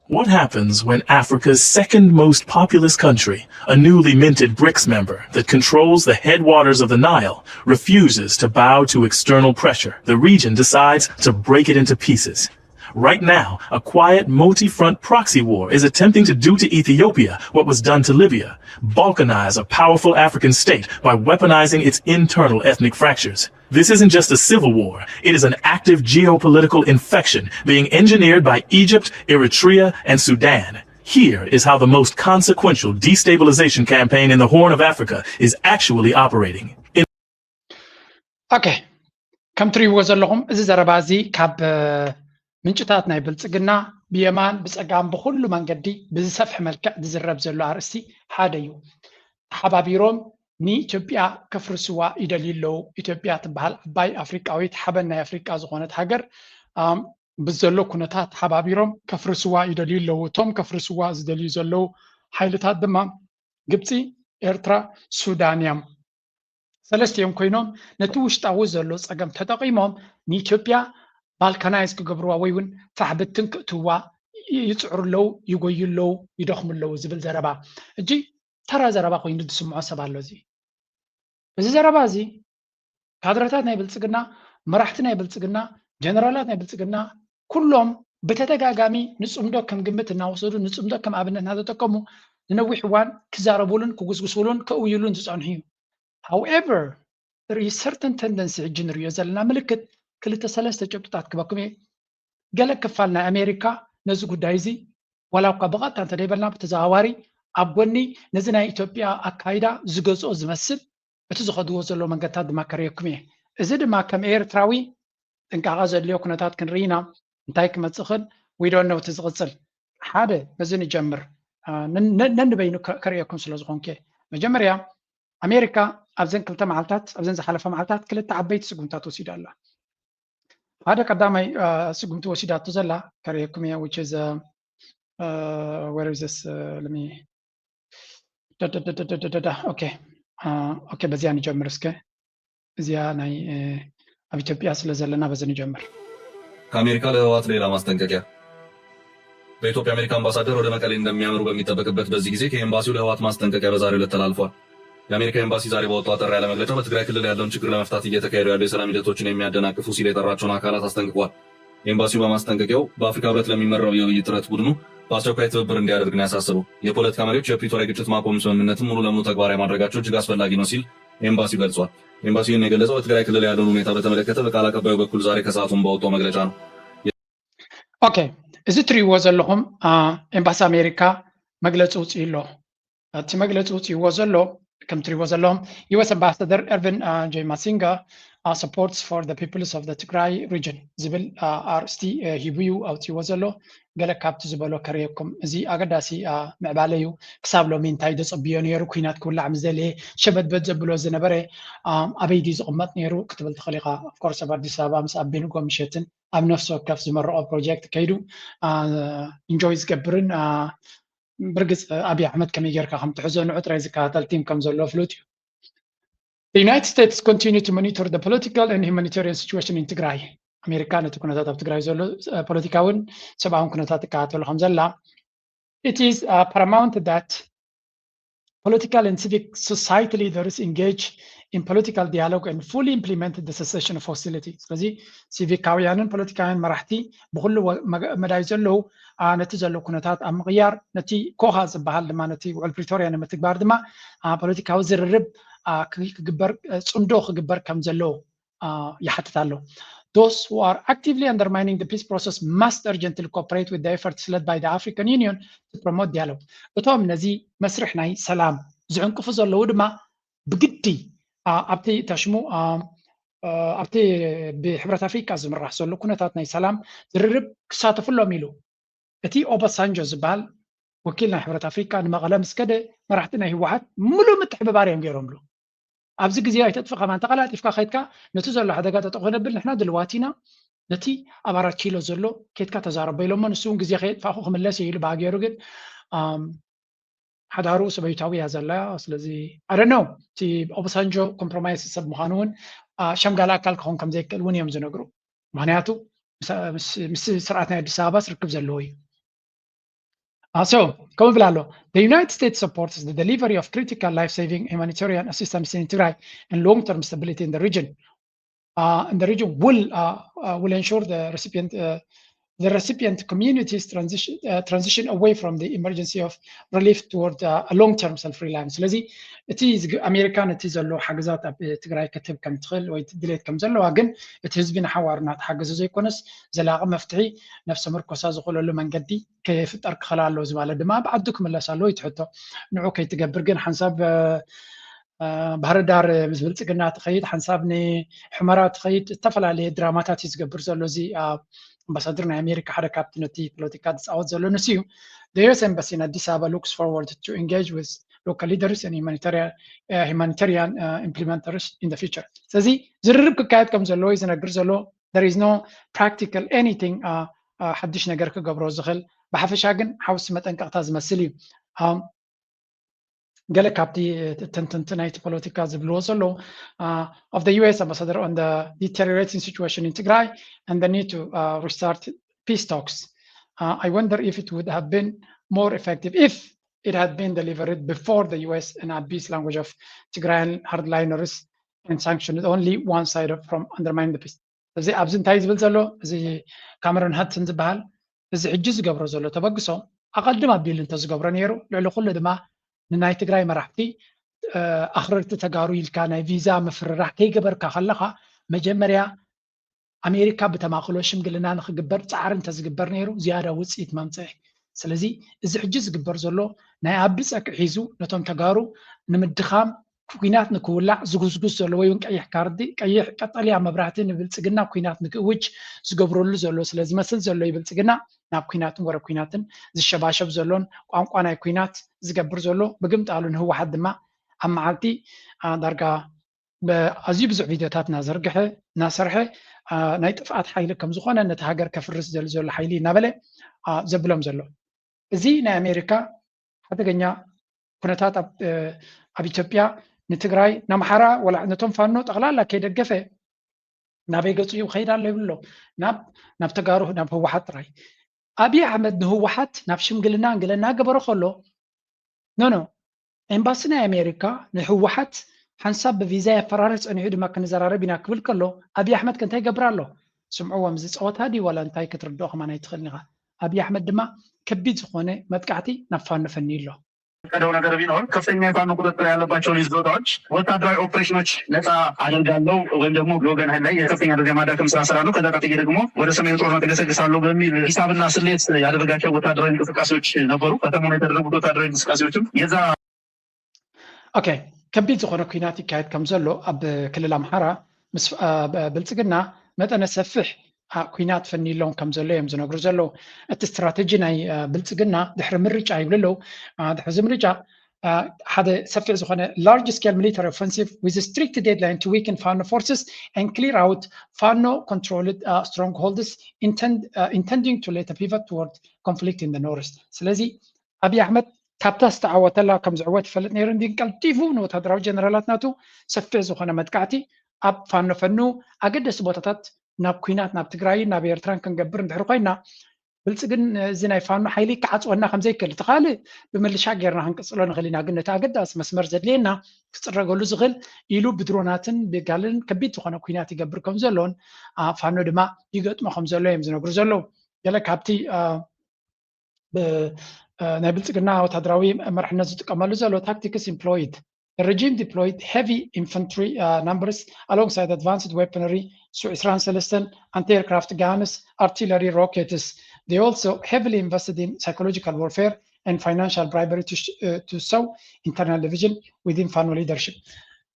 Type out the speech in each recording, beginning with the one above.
What happens when Africa's second most populous country, a newly minted BRICS member that controls the headwaters of the Nile, refuses to bow to external pressure? The region decides to break it into pieces. Right now, a quiet multi-front proxy war is attempting to do to Ethiopia what was done to Libya, balkanize a powerful African state by weaponizing its internal ethnic fractures. This isn't just a civil war, it is an active geopolitical infection being engineered by Egypt, Eritrea, and Sudan. Here is how the most consequential destabilization campaign in the Horn of Africa is actually operating. ኦኬ፣ ከም ትሪእዎ ዘለኹም እዚ ዘረባ እዚ ካብ ምንጭታት ናይ ብልፅግና ብየማን ብፀጋም ብኩሉ መንገዲ ብዝሰፍሐ መልክዕ ዝዝረብ ዘሎ ኣርእስቲ ሓደ እዩ። ተሓባቢሮም ንኢትዮጵያ ከፍርስዋ ይደልዩ ኣለዉ። ኢትዮጵያ ትበሃል ዓባይ ኣፍሪቃዊት ሓበን ናይ ኣፍሪቃ ዝኾነት ሃገር ብዘሎ ኩነታት ተሓባቢሮም ከፍርስዋ ይደልዩ ኣለዉ። እቶም ከፍርስዋ ዝደልዩ ዘለዉ ሓይልታት ድማ ግብፂ፣ ኤርትራ፣ ሱዳን እዮም። ሰለስቲኦም ኮይኖም ነቲ ውሽጣዊ ዘሎ ፀገም ተጠቒሞም ንኢትዮጵያ ባልካናይዝ ክገብርዋ ወይ እውን ፋሕብትን ክእትውዋ ይፅዕሩ ኣለዉ፣ ይጎዩ ኣለዉ፣ ይደኽሙ ኣለዉ ዝብል ዘረባ እጂ ተራ ዘረባ ኮይኑ ዝስምዖ ሰብ ኣሎ። እዚ እዚ ዘረባ እዚ ካድረታት ናይ ብልፅግና፣ መራሕቲ ናይ ብልፅግና፣ ጀነራላት ናይ ብልፅግና ኩሎም ብተደጋጋሚ ንፅምዶ ከም ግምት እናወሰዱ ንፅምዶ ከም ኣብነት እናተጠቀሙ ንነዊሕ እዋን ክዛረቡሉን ክጉስጉሱሉን ከእውዩሉን ዝፀንሑ እዩ። However, there is certain tendency ሕጂ ንሪኦ ዘለና ምልክት ክልተ ሰለስተ ጭብጥታት ክበኩም እየ። ገለ ክፋል ናይ ኣሜሪካ ነዚ ጉዳይ እዚ ዋላ እኳ ብቐጥታ እንተደይበልና ብተዘዋዋሪ ኣብ ጎኒ ነዚ ናይ ኢትዮጵያ ኣካይዳ ዝገዝኦ ዝመስል እቲ ዝኸድዎ ዘሎ መንገድታት ድማ ከርእየኩም እየ። እዚ ድማ ከም ኤርትራዊ ጥንቃቐ ዘድልዮ ኩነታት ክንርኢ ኢና። እንታይ ክመፅእ ክእል we don't know እቲ ዝቕፅል ሓደ በዚ ንጀምር። ነንበይኑ ከርእየኩም ስለ ዝኾንኩ መጀመርያ ኣሜሪካ ኣብዘን ክልተ መዓልታት ኣብዘን ዝሓለፈ መዓልታት ክልተ ዓበይቲ ስጉምታት ወሲዳ ኣላ። ሓደ ቀዳማይ ስጉምቲ ወሲዳቶ ዘላ ከርእየኩም እየ which is where is this let me okay okay በዚያ ንጀምር እስከ። እዚኣ ናይ ኣብ ኢትዮጵያ ስለ ዘለና በዚ ንጀምር። ከአሜሪካ ለህወሓት ሌላ ማስጠንቀቂያ። በኢትዮጵያ የአሜሪካ አምባሳደር ወደ መቀሌ እንደሚያመሩ በሚጠበቅበት በዚህ ጊዜ ከኤምባሲው ለህወሓት ማስጠንቀቂያ በዛሬው ዕለት ተላልፏል። የአሜሪካ ኤምባሲ ዛሬ ባወጣው አጠር ያለ መግለጫ በትግራይ ክልል ያለውን ችግር ለመፍታት እየተካሄዱ ያሉ የሰላም ሂደቶችን የሚያደናቅፉ ሲል የጠራቸውን አካላት አስጠንቅቋል። ኤምባሲው በማስጠንቀቂያው በአፍሪካ ህብረት ለሚመራው የውይይት ጥረት ቡድኑ በአስቸኳይ ትብብር እንዲያደርግ ነው ያሳሰበው። የፖለቲካ መሪዎች የፕሪቶሪያ ግጭት ማቆም ስምምነትን ሙሉ ለሙሉ ተግባራዊ ማድረጋቸው እጅግ አስፈላጊ ነው ሲል ኤምባሲው ገልጿል። ኤምባሲው ይህን የገለጸው በትግራይ ክልል ያለውን ሁኔታ በተመለከተ በቃል አቀባዩ በኩል ዛሬ ከሰዓቱን ባወጣው መግለጫ ነው። okay እዚ ትሪእዎ ዘለኹም ኤምባሲ ኣሜሪካ መግለፂ ውፅኡ ኣሎ። እቲ መግለፂ ውፅእዎ ዘሎ ከም ትሪእዎ ዘለኹም US ambassador Ervin J Masinga supports for the peoples of the Tigray region ዝብል ኣርእስቲ ሂቡ እዩ ኣውፅእዎ ዘሎ። ገለ ካብቲ ዝበሎ ከርእየኩም። እዚ ኣገዳሲ ምዕባለ እዩ። ክሳብ ሎሚ እንታይ ዘፀብዮ ነይሩ? ኩናት ክውላዕ ምስ ደለየ ሸበድበድ ዘብሎ ዝነበረ ኣበይ ድዩ ዝቕመጥ ነይሩ ክትብል ትኽእል ኢኻ። Of course ኣብ ኣዲስ ኣበባ ምስ ኣቤንጎ ምሸትን ኣብ ነፍሲ ወከፍ ዝመረቖ ፕሮጀክት ከይዱ ኢንጆይ ዝገብርን ብርግፅ ኣብይ ኣሕመድ ከመይ ጌርካ ከም ትሕዞ ንዑ ጥራይ ዝከታተል ቲም ከም ዘሎ ፍሉጥ እዩ። The United States continue to monitor the political and humanitarian situation in Tigray. ኣሜሪካ ነቲ ኩነታት ኣብ ትግራይ ዘሎ ፖለቲካውን ሰብኣውን ኩነታት ትከታተሎ ከም ዘላ it is paramount that political and civic society leaders engage in political dialogue and fully implement the cessation of hostility። ስለዚ ሲቪካውያንን ፖለቲካውያን መራሕቲ ብኩሉ መዳይ ዘለዉ ነቲ ዘሎ ኩነታት ኣብ ምቕያር ነቲ ኮኻ ዝበሃል ድማ ነቲ ውዕል ፕሪቶርያ ንምትግባር ድማ ፖለቲካዊ ዝርርብ ክግበር ፅምዶ ክግበር ከም ዘለዎ ይሓትት ኣሎ። Those who are actively undermining the peace process must urgently cooperate with the efforts led by the African Union to promote dialogue. እቶም ነዚ መስርሕ ናይ ሰላም ዝዕንቅፉ ዘለዉ ድማ ብግዲ ኣብቲ ተሽሙ ኣብቲ ብሕብረት ኣፍሪቃ ዝምራሕ ዘሎ ኩነታት ናይ ሰላም ዝርርብ ክሳተፉሎም ኢሉ እቲ ኦባሳንጆ ዝበሃል ወኪል ናይ ሕብረት ኣፍሪቃ ንመቐለ ምስ ከደ መራሕቲ ናይ ህወሓት ሙሉእ ምትሕብባር እዮም ገይሮምሉ። ኣብዚ ግዜ ኣይተጥፍእ ከማን ተቐላጢፍካ ከይድካ ነቲ ዘሎ ሓደጋ ጠጠው ከነብል ንሕና ድልዋት ኢና፣ ነቲ ኣብ ኣራት ኪሎ ዘሎ ከይድካ ተዛረቦ ኢሎሞ። ንሱ እውን ግዜ ከየጥፋእኩ ክምለስ እየ ኢሉ ብሃገሩ ግን ሓዳሩ ሰበይታዊ እያ ዘላ። ስለዚ ኣደነው እቲ ኦባሳንጆ ኮምፕሮማይስ ሰብ ምዃኑ እውን ሸምጋሊ ኣካል ክኸውን ከም ዘይክእል እውን እዮም ዝነግሩ። ምክንያቱ ምስ ስርዓት ናይ ኣዲስ ኣበባስ ርክብ ዘለዎ እዩ። Uh, so, ከምኡ ይብል ኣሎ, the United States supports the delivery of critical life-saving humanitarian assistance in Tigray and long-term stability in the region. Uh, and the region will, uh, uh, will ensure the recipient, uh, the recipient communities transition, uh, transition away from the emergency of relief toward, uh, a long-term self-reliance. ስለዚ እቲ ዝግ- ኣሜሪካ ነቲ ዘሎ ሓገዛት ኣብ ትግራይ ክትህብ ከም ትኽእል ወይ ድሌት ከም ዘለዋ፣ ግን እቲ ህዝቢ ንሓዋሩ እናተሓገዘ ዘይኮነስ ዘላቒ መፍትሒ ነፍሰ ምርኮሳ ዝኾነሉ መንገዲ ክፍጠር ክኽእል ኣለዎ ዝባለ ድማ ኣብ ዓዱ ክምለስ ኣለዎ እዩ እቲ ሕቶ። ንዑ ከይትገብር ግን ሓንሳብ፣ እ፣ እ፣ ባህር ዳር ምስ ብልፅግና ትኸይድ፣ ሓንሳብ ንሑመራ ትኸይድ፣ ዝተፈላለየ ድራማታት እዩ ዝገብር ዘሎ። እዚ፣ እ፣ ኣምባሳደር ናይ ኣሜሪካ ሓደ ካብቲ ነቲ ፖለቲካ ዝፃወት ዘሎ ንሱ እዩ። The U S embassy in Addis Ababa looks forward to engage with local leaders and humanitarian, uh, humanitarian, uh, implementers in the future. ስለዚ ዝርርብ ክካየድ ከም ዘለዎ እዩ ዝነግር ዘሎ። There is no practical anything, uh, uh, ሓድሽ ነገር ክገብሮ ዝኽእል። ብሓፈሻ ግን ሓውሲ መጠንቀቕታ ዝመስል እዩ። Um, ገለ ካብቲ ተንተንቲ ናይቲ ፖለቲካ ዝብልዎ ዘለዉ, uh, of the U S ambassador on the deteriorating situation in Tigray and the need to, uh, restart peace talks. Uh, I wonder if it would have been more effective if it had been delivered before the U S and Abi's language of Tigrayan hardliners and sanctioned only one side of, from undermining the peace. እዚ ኣብዚ እንታይ ዝብል ዘሎ? እዚ ካመሮን ሃድሰን ዝበሃል፣ እዚ ሕጂ ዝገብሮ ዘሎ ተበግሶ ኣቐድም ኣቢሉ እንተዝገብሮ ነይሩ፣ ልዕሊ ኩሉ ድማ ንናይ ትግራይ መራሕቲ፣ እ፣ ኣኽረርቲ ተጋሩ ኢልካ ናይ ቪዛ ምፍርራሕ ከይገበርካ ከለኻ መጀመርያ ኣሜሪካ ብተማኽሎ ሽምግልና ንኽግበር ፃዕሪ እንተዝግበር ነይሩ ዝያዳ ውፅኢት መምፅኢ። ስለዚ እዚ ሕጂ ዝግበር ዘሎ ናይ ኣቢ ፀቅዒ ሒዙ ነቶም ተጋሩ ንምድኻም ኩናት ንክውላዕ ዝጉስጉስ ዘሎ ወይ እውን ቀይሕ ካርዲ፣ ቀይሕ ቀጠልያ መብራህቲ ንብልፅግና ኩናት ንክእውጅ ዝገብረሉ ዘሎ ስለ ዝመስል ዘሎ እዩ ብልፅግና ናብ ኩናትን ወረ ኩናትን ዝሸባሸብ ዘሎን ቋንቋ ናይ ኩናት ዝገብር ዘሎ። ብግምጣሉ ንህወሓት ድማ ኣብ መዓልቲ፣ አ፣ ዳርጋ ብ-፣ ኣዝዩ ብዙሕ ቪድዮታት እናዘርግሐ፣ እናሰርሐ፣ አ፣ ናይ ጥፍኣት ሓይሊ ከም ዝኾነ ነቲ ሃገር ከፍርስ ዝደሊ ዘሎ ሓይሊ እናበለ፣ አ፣ ዘብሎም ዘሎ። እዚ ናይ ኣሜሪካ ሓደገኛ ኩነታት ኣብ፣ እ፣ ኣብ ኢትዮጵያ ንትግራይ፣ ንኣምሓራ፣ ወላ ነቶም ፋኖ ጠቕላላ ከይደገፈ ናበይ ገጹ እዩ ክኸይድ ኣሎ ይብሎ? ናብ፣ ናብ ተጋሩ፣ ናብ ህወሓት ጥራይ። ኣብይ ኣሕመድ ንህወሓት ናብ ሽምግልና እንግለ እናገበረ ከሎ፣ ኖ፣ ኖ፣ ኤምባሲ ናይ ኣሜሪካ ንህወሓት ሓንሳብ ብቪዛ የፈራርህ ጸኒሑ ድማ ክንዘራረብ ኢና ክብል ከሎ፣ ኣብይ ኣሕመድ ከ እንታይ ይገብር ኣሎ? ስምዕዎም፣ እዚ ጸወታ ድዩ ዋላ እንታይ ክትርድኦ ከማን ኣይትኽእልን ኢኻ። ኣብይ ኣሕመድ ድማ ከቢድ ዝኾነ መጥቃዕቲ ናብ ፋኖ ፈንዩ ኣሎ። ቀደው ነገር ቢኖር ከፍተኛ የፋኖ ቁጥጥር ያለባቸውን ይዞታዎች ወታደራዊ ኦፕሬሽኖች ነፃ አደርጋለሁ ወይም ደግሞ በወገን ኃይል ላይ የከፍተኛ ደረጃ ማዳከም ስራ እሰራለሁ፣ ከዛ ቀጥዬ ደግሞ ወደ ሰሜኑ ጦርነት እገሰግሳለሁ በሚል ሂሳብና ስሌት ያደረጋቸው ወታደራዊ እንቅስቃሴዎች ነበሩ። ከተማ ላይ የተደረጉት ወታደራዊ እንቅስቃሴዎችም የዛ ኦኬ፣ ከቢድ ዝኾነ ኩናት ይካየድ ከም ዘሎ ኣብ ክልል ኣምሓራ ምስ፣ አ፣ ብ-፣ ብልጽግና መጠነ ሰፊሕ፣ አ፣ ኩናት ፈንይሎም ከም ዘሎ እዮም ዝነግሩ ዘለዉ። እቲ ስትራተጂ ናይ፣ አ፣ ብልጽግና ድሕሪ ምርጫ ይብሉ ኣለዉ። አ፣ ድሕሪ እዚ ምርጫ፣ አ፣ ሓደ ሰፊሕ ዝኾነ large scale military offensive with a strict deadline to weaken Fano forces and clear out Fano controlled, አ፣ strongholds intend-, አ፣ intending to later pivot toward conflict in the north። ስለዚ ኣብይ ኣሕመድ ካብታ ዝተዓወተላ ከም ዝዕወት ይፈልጥ ነይሩ። እንዲን ቀልጢፉ ንወታደራዊ ጀነራላት ናቱ ሰፊሕ ዝኾነ መጥቃዕቲ ኣብ ፋኖ ፈኑ ኣገደስቲ ቦታታት ናብ ኩናት ናብ ትግራይን ናብ ኤርትራን ክንገብር እንድሕር ኮይና ብልጽግን እዚ ናይ ፋኖ ሓይሊ ክዓጽወና ከም ዘይክእል፣ እቲ ካልእ ብምልሻ ጌርና ክንቅጽሎ ንኽእል ኢና፣ ግን ነቲ ኣገዳሲ መስመር ዘድልየና ክጽረገሉ ዝኽእል ኢሉ ብድሮናትን ብጋልን ከቢድ ዝኾነ ኩናት ይገብር ከም ዘሎን፣ አ፣ ፋኖ ድማ ይገጥሞ ከም ዘሎ እዮም ዝነግሩ ዘለዉ። ገለ ካብቲ፣ አ፣ ብ-፣ አ፣ ናይ ብልጽግና ወታደራዊ መርሕነት ዝጥቀመሉ ዘሎ ታክቲክስ ኢምፕሎይድ፣ the regime deployed heavy infantry, uh, numbers alongside advanced weaponry, ሱ ዕስራን ሰለስተን anti-aircraft guns, artillery, rockets. They also heavily invested in psychological warfare and financial bribery to, sh-, uh, to sow internal division within Fano leadership.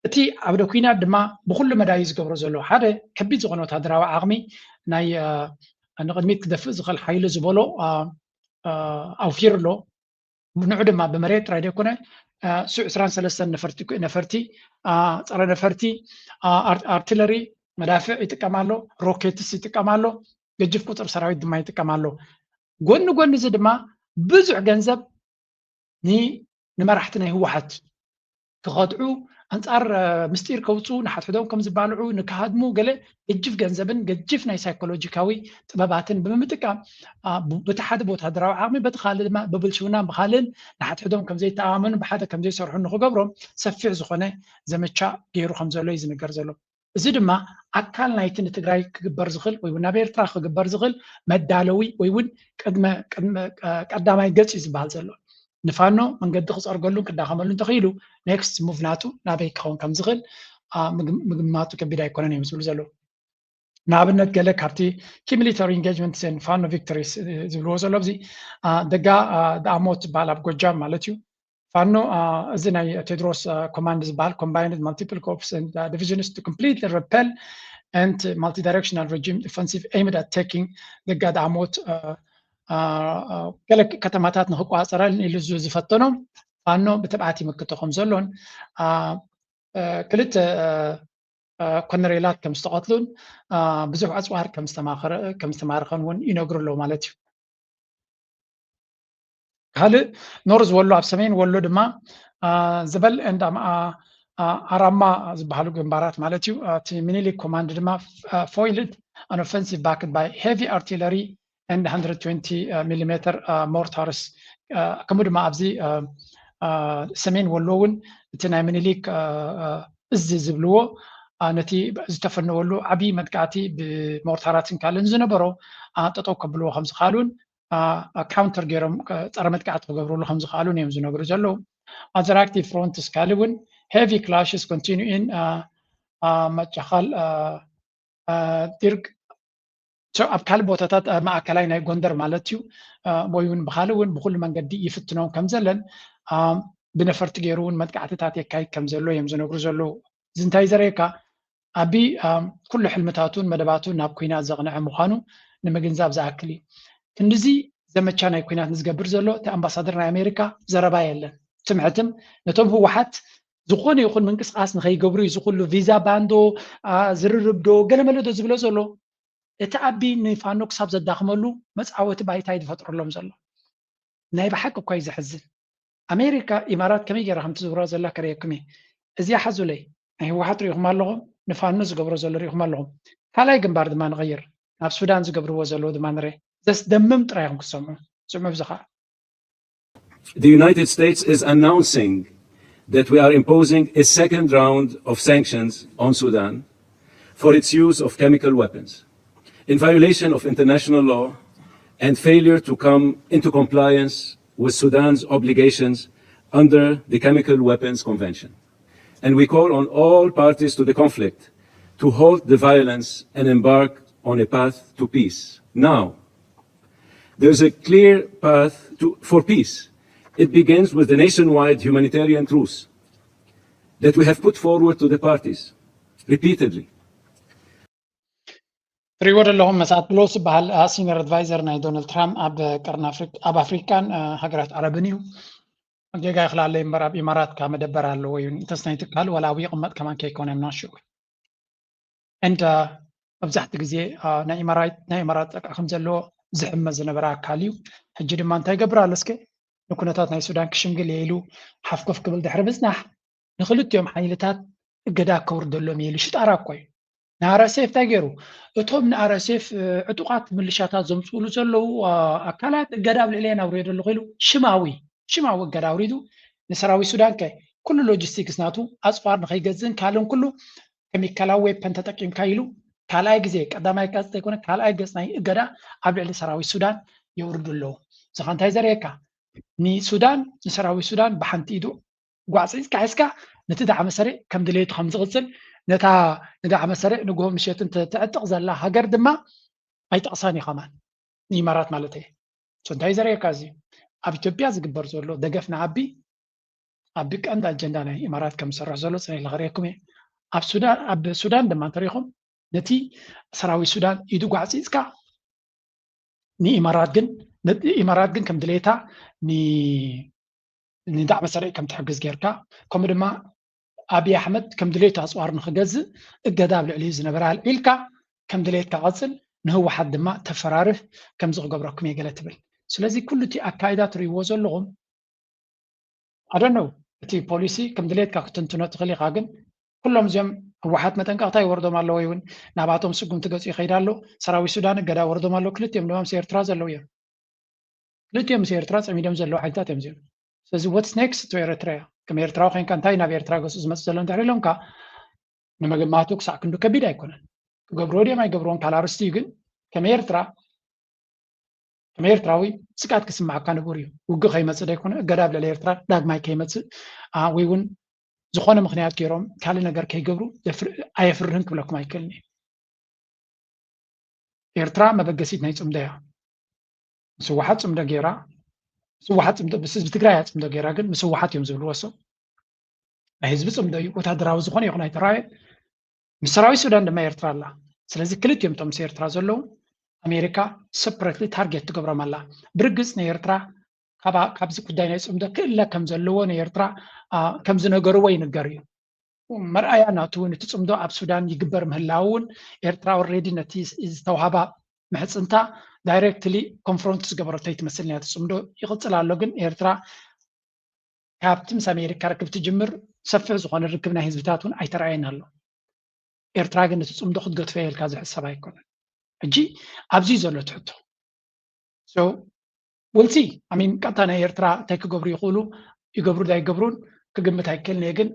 እቲ ዓውደ ኩናት ድማ ብኹሉ መዳይ ዝገብሮ ዘሎ ሓደ ከቢድ ዝኾነ ወታደራዊ ዓቕሚ ናይ፣ አ፣ ንቕድሚት ክደፍእ ዝኽእል ሓይሊ ዝበሎ፣ አ፣ አ፣ ኣውፊሩ ኣሎ። ንዑ ድማ ብመሬት ጥራይ ዘይኮነ፣ አ፣ ሱ ዕስራን ሰለስተን ነፈርቲ፣ ነፈርቲ፣ አ፣ ጸረ ነፈርቲ፣ አ፣ ኣር-፣ ኣርትለሪ፣ መዳፍዕ ይጥቀም ኣሎ፣ ሮኬትስ ይጥቀም ኣሎ፣ ገጅፍ ቁጽር ሰራዊት ድማ ይጥቀም ኣሎ። ጎኒ ጎኒ እዚ ድማ ብዙሕ ገንዘብ ን-፣ ንመራሕቲ ናይ ህወሓት ክኸድዑ ኣንጻር ምስጢር ከውፅኡ፣ ንሓድሕዶም ከም ዝባልዑ፣ ንክሃድሙ፣ ገለ ገጅፍ ገንዘብን ገጅፍ ናይ ሳይኮሎጂካዊ ጥበባትን ብምጥቃም፣ ብቲ ሓደ ብወታደራዊ ዓቕሚ፣ በቲ ካልእ ድማ ብብልሽውናን ብካልእን ንሓድሕዶም ከም ዘይተኣማመኑ፣ ብሓደ ከም ዘይሰርሑ ንክገብሮም ሰፊሕ ዝኾነ ዘመቻ ገይሩ ከም ዘሎ እዩ ዝንገር ዘሎ። እዚ ድማ ኣካል ናይቲ ንትግራይ ክግበር ዝኽእል ወይ እውን ናብ ኤርትራ ክግበር ዝኽእል መዳለዊ ወይ እውን ቅድመ ቀዳማይ ገፅ እዩ ዝበሃል ዘሎ። ንፋኖ መንገዲ ክፀርገሉን ክዳኸመሉ እንተኽኢሉ፣ ኔክስት ሙቭ ናቱ ናበይ ክኸውን ከም ዝኽእል ምግማቱ ከቢድ ኣይኮነን እዮም ዝብሉ ዘለዉ። ንኣብነት ገለ ካብቲ ኪ ሚሊተሪ ኢንጌጅመንትስ ኤንድ ፋኖ ቪክቶሪስ ዝብልዎ ዘሎ ኣብዚ ደጋ ዳሞት ዝበሃል ኣብ ጎጃም ማለት እዩ። ፋኖ እዚ ናይ ቴድሮስ ኮማንድ ዝበሃል combined multiple corps and divisions to completely repel and multidirectional regime offensive aimed at taking ደጋ ዳሞት ገለ ከተማታት ንክቋፀረልን ኢሉ ዝፈተኖም ፋኖ ብትብዓት ይምክቶ ከም ዘሎን ክልተ ኮነሬላት ከም ዝተቐትሉን ብዙሕ ኣፅዋር ከም ዝተማረኸን እውን ይነግሩ ኣለዉ ማለት እዩ። ካልእ ኖርዝ ወሎ ኣብ ሰሜን ወሎ ድማ ዝበል ኤንድ ኣራማ ዝበሃሉ ግንባራት ማለት እዩ። እቲ ሚኒሊክ ኮማንድ ድማ foiled an offensive backed by heavy artillery and one hundred twenty millimeter mortars። ከምኡ ድማ ኣብዚ ሰሜን ወሎ እውን እቲ ናይ ሚኒሊክ እዚ ዝብልዎ ነቲ ዝተፈነወሉ ዓብዪ መጥቃዕቲ ብሞርታራትን ካልእን ዝነበሮ ጠጠው ከብልዎ ከም ዝኽኣሉን ካውንተር ገይሮም ፀረ መጥቃዕቲ ክገብርሉ ከም ዝኽኣሉን እዮም ዝነግሩ ዘለዉ። ኣዘራክቲ ፍሮንትስ ካልእ እውን heavy clashes continue in መጫኻል ዲርግ ኣብ ካልእ ቦታታት ማእከላይ ናይ ጎንደር ማለት እዩ ወይ እውን ብካልእ እውን ብኩሉ መንገዲ ይፍትኖም ከም ዘለን ብነፈርቲ ገይሩ እውን መጥቃዕትታት የካይድ ከም ዘሎ እዮም ዝነግሩ ዘለዉ። እዚ እንታይ ዘርእየካ? ኣቢ ኩሉ ሕልምታቱን መደባቱን ናብ ኩናት ዘቕንዐ ምዃኑ ንምግንዛብ ዝኣክል እዩ። ክንድዚ ዘመቻ ናይ ኩናት ንዝገብር ዘሎ እቲ ኣምባሳደር ናይ ኣሜሪካ ዘረባ የለን። ትምሕትም ነቶም ህወሓት ዝኾነ ይኹን ምንቅስቃስ ንኸይገብሩ እዩ ዝኩሉ ቪዛ ባንዶ ዝርርብ ዶ ገለመለ ዶ ዝብሎ ዘሎ። እቲ ኣቢ ንፋኖ ክሳብ ዘዳኽመሉ መፃወቲ ባይታ እዩ ዝፈጥረሎም ዘሎ። ናይ ብሓቂ እኳ እዩ ዘሕዝን። ኣሜሪካ ኢማራት ከመይ ገይራ ከም ትዝውራ ዘላ ከርእየኩም እየ። እዚኣ ሓዙለይ። ናይ ህወሓት ርኢኹም ኣለኹም፣ ንፋኖ ዝገብሮ ዘሎ ርኢኹም ኣለኹም። ካልኣይ ግንባር ድማ ንቐይር፣ ናብ ሱዳን ዝገብርዎ ዘለዉ ድማ ንርኢ። ዘስደምም ጥራይ ኢኹም ክትሰምዑ። ስምዑ ብዚ ከዓ። The United States is announcing that we are imposing a second round of sanctions on Sudan for its use of chemical weapons, in violation of international law and failure to come into compliance with Sudan's obligations under the Chemical Weapons Convention. And we call on all parties to the conflict to halt the violence and embark on a path to peace now. There's a clear path to, for peace. It begins with the nationwide humanitarian truce that we have put forward to the parties repeatedly. ትሪእዎ ዘለኹም መሳት ብሎስ ዝበሃል ሲኒየር ኣድቫይዘር ናይ ዶናልድ ትራምፕ ኣብ ቀርኒ ኣብ ኣፍሪካን ሃገራት ዓረብን እዩ። ጌጋ ይኽላለይ እምበር ኣብ ኢማራትካ መደበር ኣለዎ እዩ። እንተስ ናይ ትካል ዋላ ኣብ ይቕመጥ ከማን ከይኮነ ናሽኡ እንደ መብዛሕቲ ግዜ ናይ ኢማራት ናይ ኢማራት ጠቃ ከም ዘለዎ ዝሕመ ዝነበረ ኣካል እዩ። ሕጂ ድማ እንታይ ይገብር ኣሎ እስከ ንኩነታት ናይ ሱዳን ክሽምግል እየ ኢሉ ሓፍኮፍ ክብል ድሕሪ ምፅናሕ ንክልቲኦም ሓይልታት እገዳ ከውርደሎም እየ ኢሉ ሽጣራ እኮ እዩ። ንኣረሴፍ እንታይ ገይሩ? እቶም ንኣረሴፍ ዕጡቃት ምልሻታት ዘምፅእሉ ዘለዉ ኣካላት እገዳ ኣብ ልዕለየን ኣውሪደ ኣለኹ ኢሉ ሽማዊ ሽማዊ እገዳ ኣውሪዱ ንሰራዊት ሱዳን ከ ኩሉ ሎጂስቲክስ ናቱ ኣፅዋር ንከይገዝእን ካልእን ኩሉ ኬሚካላዊ ዌፐን ተጠቂምካ ኢሉ ካልኣይ ግዜ ቀዳማይ ገፅ ዘይኮነ ካልኣይ ገፅ ናይ እገዳ ኣብ ልዕሊ ሰራዊት ሱዳን የውርዱ ኣለዉ። እዚ ኸ እንታይ ዘርእየካ? ንሱዳን ንሰራዊት ሱዳን ብሓንቲ ኢዱ ጓዕፂፅካ ሒዝካ ነቲ ዳዕመ ሰሪዕ ከም ድሌቱ ከም ዝቕፅል ነታ ንዳዕመ ሰሪዕ ንግሆ ምሸትን ትዕጥቕ ዘላ ሃገር ድማ ኣይጠቕሳን እዩ ከማን ንኢማራት ማለት እየ። እንታይ ዘርእየካ እዚ ኣብ ኢትዮጵያ ዝግበር ዘሎ ደገፍ ንኣቢ ኣቢ ቀንዲ ኣጀንዳ ናይ ኢማራት ከም ዝሰርሕ ዘሎ ፅነ ኢለ ከርእየኩም እየ። ኣብ ሱዳን ኣብ ሱዳን ድማ እንተሪኢኹም ነቲ ሰራዊት ሱዳን ኢዱ ጓዕፂፅካ ንኢማራት ግን ኢማራት ግን ከም ድሌታ ንዳዕመ ሰሪዕ ከም ትሕግዝ ጌርካ ከምኡ ድማ ኣብይ ኣሕመድ ከም ድሌቱ ኣፅዋር ንክገዝእ እገዳ ኣብ ልዕሊኡ ዝነበረ ኣልዒልካ ከም ድሌትካ ቀፅል ንህወሓት ድማ ተፈራርህ ከምዚ ክገብረኩም እየ ገለ ትብል። ስለዚ ኩሉ እቲ ኣካይዳ ትርእይዎ ዘለኹም ኣደነው እቲ ፖሊሲ ከም ድሌትካ ክትንትኖ ትኽእል ኢኻ። ግን ኩሎም እዚኦም ህወሓት መጠንቀቕታ ይወርዶም ኣሎ ወይ እውን ናባቶም ስጉምቲ ገፁ ይኸይድ ኣሎ። ሰራዊት ሱዳን እገዳ ወርዶም ኣሎ። ክልቲኦም ድማ ምስ ኤርትራ ዘለዉ እዮም። ክልቲኦም ምስ ኤርትራ ፀሚዶም ዘለዉ ሓይልታት እዮም እዚኦም። ስለዚ what's next to ኤርትራ እያ። ከም ኤርትራዊ ኮይንካ እንታይ ናብ ኤርትራ ገፁ ዝመፅእ ዘሎ እንድሕር ኢሎምካ ንምግማቱ ክሳዕ ክንዱ ከቢድ ኣይኮነን። ክገብርዎ ድዮም ኣይገብርዎን ካልእ ኣርእስቲ እዩ። ግን ከም ኤርትራ ከም ኤርትራዊ ስግኣት ክስማዓካ ንቡር እዩ። ውግእ ከይመፅእ ደይኮነ እገዳ ኣብ ልዕሊ ኤርትራ ዳግማይ ከይመፅእ ወይ እውን ዝኾነ ምኽንያት ገይሮም ካልእ ነገር ከይገብሩ ኣየፍርህን ክብለኩም ኣይክእልን እዩ። ኤርትራ መበገሲት ናይ ፅምዶ እያ። ምስ ህወሓት ፅምዶ ገይራ ምስ ህወሓት ፅምዶ ምስ ህዝቢ ትግራይ እያ ፅምዶ ገይራ። ግን ምስ ህወሓት እዮም ዝብልዎ እሶም። ናይ ህዝቢ ፅምዶ እዩ። ወታደራዊ ዝኾነ ይኹን ኣይተራእየን። ምስ ሰራዊት ሱዳን ድማ ኤርትራ ኣላ። ስለዚ ክልቲኦም እቶም ምስ ኤርትራ ዘለዉ ኣሜሪካ ሰፕረትሊ ታርጌት ትገብሮም ኣላ። ብርግፅ ንኤርትራ ካብዚ ጉዳይ ናይ ፅምዶ ክእለ ከም ዘለዎ ንኤርትራ ከም ዝነገርዎ ይንገር እዩ። መርኣያ ናቱ እውን እቲ ፅምዶ ኣብ ሱዳን ይግበር ምህላው እውን ኤርትራ ኦልሬዲ ነቲ ዝተውሃባ ምሕፅንታ ዳይሬክትሊ ኮንፍሮንት ዝገበረቶ ይትመስል ነቲ ፅምዶ ይቕፅል ኣሎ። ግን ኤርትራ ካብቲ ምስ ኣሜሪካ ርክብ ትጅምር ሰፊሕ ዝኾነ ርክብ ናይ ህዝብታት እውን ኣይተረኣየን ኣሎ። ኤርትራ ግን እቲ ፅምዶ ክትገድፎ ኢልካ ዝሕሰብ ኣይኮነን። ሕጂ ኣብዚ ዘሎ ትሕቶ so we'll see። I mean ቀጥታ ናይ ኤርትራ እንታይ ክገብሩ ይኽእሉ ይገብሩ ዳ ይገብሩን ክግምት ኣይክእልን እየ። ግን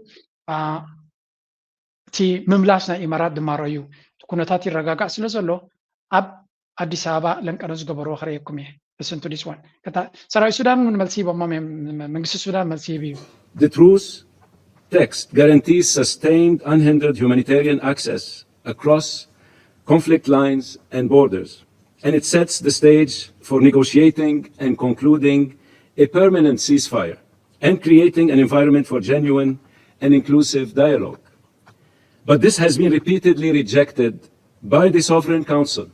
እቲ ምምላስ ናይ ኢማራት ድማሮ እዩ። እቲ ኩነታት ይረጋጋእ ስለ ዘሎ ኣብ ኣዲስ ኣበባ ለንቀነ ዝገበርዎ ክርእየኩም እየ። Listen to this one። ሰራዊት ሱዳን እውን መልሲ ሂቦሞም እዮም። መንግስቲ ሱዳን መልሲ ሂቡ እዩ። The truce text guarantees sustained unhindered humanitarian access across conflict lines and borders, and it sets the stage for negotiating and concluding a permanent ceasefire and creating an environment for genuine and inclusive dialogue. But this has been repeatedly rejected by the Sovereign Council,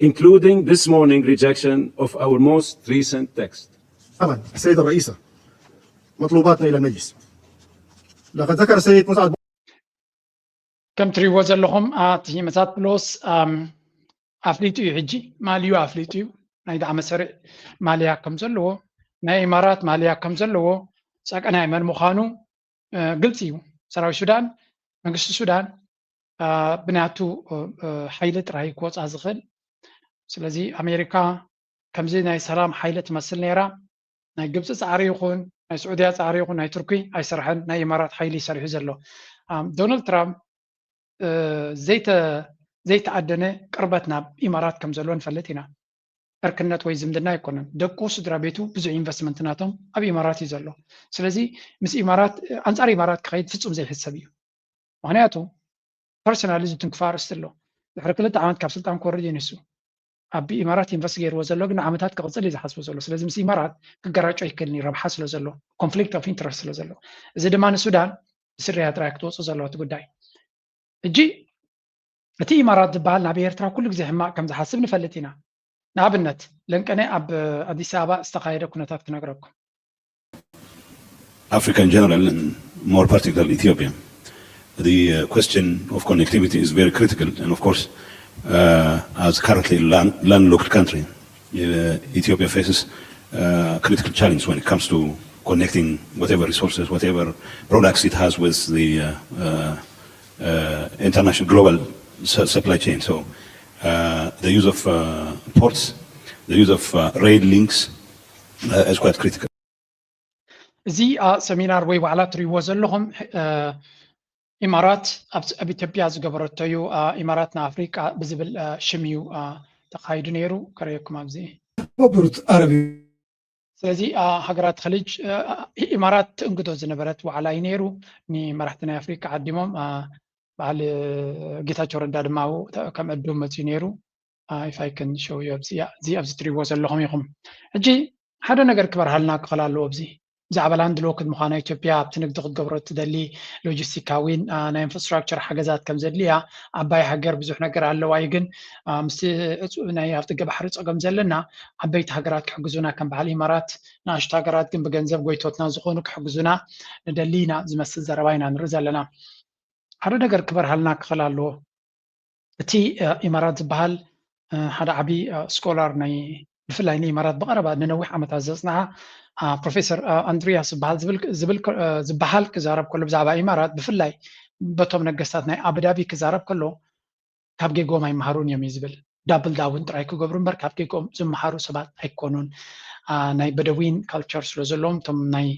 including this morning rejection of our most recent text. طبعا السيدة الرئيسة مطلوباتنا إلى المجلس. لقد ذكر السيد مسعد ከም ትሪእዎ ዘለኹም እቲ መሳት ፕሎስ ኣፍሊጡ እዩ። ሕጂ ማልዩ ኣፍሊጡ እዩ። ናይ ዳዕመ ሰሪዕ ማልያ ከም ዘለዎ ናይ ኢማራት ማልያ ከም ዘለዎ ጸቀናይ መን ምዃኑ ግልፂ እዩ። ሰራዊት ሱዳን መንግስቲ ሱዳን ብናቱ ሓይሊ ጥራይ ክወፃ ዝኽእል። ስለዚ ኣሜሪካ ከምዚ ናይ ሰላም ሓይሊ ትመስል ነይራ። ናይ ግብፂ ፃዕሪ ይኹን ናይ ስዑድያ ፃዕሪ ይኹን ናይ ቱርኪ ኣይሰርሐን። ናይ ኢማራት ሓይሊ ሰሪሑ ዘሎ ዶናልድ ትራምፕ ዘይተኣደነ ቅርበት ናብ ኢማራት ከም ዘለዎ ንፈልጥ ኢና። ዕርክነት ወይ ዝምድና ኣይኮነን። ደቁ ስድራ ቤቱ ብዙሕ ኢንቨስትመንት ናቶም ኣብ ኢማራት እዩ ዘሎ። ስለዚ ምስ ኢማራት ኣንፃር ኢማራት ክኸይድ ፍፁም ዘይሕሰብ እዩ። ምክንያቱ ፐርሰናሊ ዝትንክፎ ኣርእስቲ ኣሎ። ድሕሪ ክልተ ዓመት ካብ ስልጣን ክወርድ እዩ ንሱ። ኣብ ኢማራት ኢንቨስት ገይርዎ ዘሎ ግን ንዓመታት ክቕፅል እዩ ዝሓስቦ ዘሎ። ስለዚ ምስ ኢማራት ክገራጮ ኣይክእልን እዩ ረብሓ ስለ ዘሎ ኮንፍሊክት ኦፍ ኢንትረስት ስለ ዘሎ። እዚ ድማ ንሱዳን ብስርያ ጥራይ ክትወፅእ ዘለዎ እቲ ጉዳይ። ሕጂ እቲ ኢማራት ዝበሃል ናብ ኤርትራ ኩሉ ግዜ ሕማቕ ከም ዝሓስብ ንፈልጥ ኢና። ንኣብነት ለንቀነ ኣብ ኣዲስ ኣበባ ዝተኻየደ ኩነታት ክነግረኩም። Africa in general and more particularly Ethiopia. The uh, question of connectivity is very critical, and of course, uh, as currently land, landlocked country, uh, Ethiopia faces uh, critical challenge when it comes to connecting whatever resources, whatever products it has with the uh, uh, uh, international global su- supply chain. So uh, the use of uh, ports, the use of uh, rail links uh, is quite critical. እዚ ሰሚናር ወይ ዋዕላ ትሪእዎ ዘለኹም ኢማራት ኣብ ኢትዮጵያ ዝገበረቶ እዩ። ኢማራት ንኣፍሪቃ ብዝብል ሽም እዩ ተኻይዱ ነይሩ። ከርእየኩም ኣብዚ ተባበሩት ዓረብ ስለዚ ሃገራት ኸሊጅ ኢማራት ትእንግዶ ዝነበረት ዋዕላ እዩ ነይሩ። ንመራሕቲ ናይ ኣፍሪቃ ዓዲሞም በዓል ጌታቸው ረዳ ድማ ከም ዕዱም መፅዩ ነይሩ። If I can show you ኣብዚ ኣብዚ ትሪእዎ ዘለኹም ኢኹም። ሕጂ ሓደ ነገር ክበርሃልና ክኽእል ኣለዎ ኣብዚ ብዛዕባ ላንድ ሎክድ ምዃና ኢትዮጵያ ኣብቲ ንግዲ ክትገብሮ እትደሊ ሎጂስቲካዊን ናይ ኢንፍራስትራክቸር ሓገዛት ከም ዘድልያ። ዓባይ ሃገር ብዙሕ ነገር ኣለዋ እዩ ግን ምስ ናይ ኣብ ጥገ ባሕሪ ፀገም ዘለና ዓበይቲ ሃገራት ክሕግዙና ከም በዓል ኢማራት ንኣሽቱ ሃገራት ግን ብገንዘብ ጎይቶትና ዝኾኑ ክሕግዙና ንደሊ ኢና ዝመስል ዘረባ ኢና ንርኢ ዘለና። ሓደ ነገር ክበርሃልና ክኽእል ኣለዎ። እቲ ኢማራት ዝበሃል ሓደ ዓብዪ ስኮላር ናይ ብፍላይ ንኢማራት ብቐረባ ንነዊሕ ዓመታት ዘጽንዓ ፕሮፌሰር ኣንድሪያስ ዝበሃል ክዛረብ ከሎ ብዛዕባ ኢማራት ብፍላይ በቶም ነገስታት ናይ ኣቡዳቢ ክዛረብ ከሎ ካብ ጌጎም ኣይመሃሩን እዮም እዩ ዝብል። ዳብል ዳውን ጥራይ ክገብሩ እምበር ካብ ጌጎም ዝመሃሩ ሰባት ኣይኮኑን። ናይ በደዊን ካልቸር ስለ ዘለዎም እቶም ናይ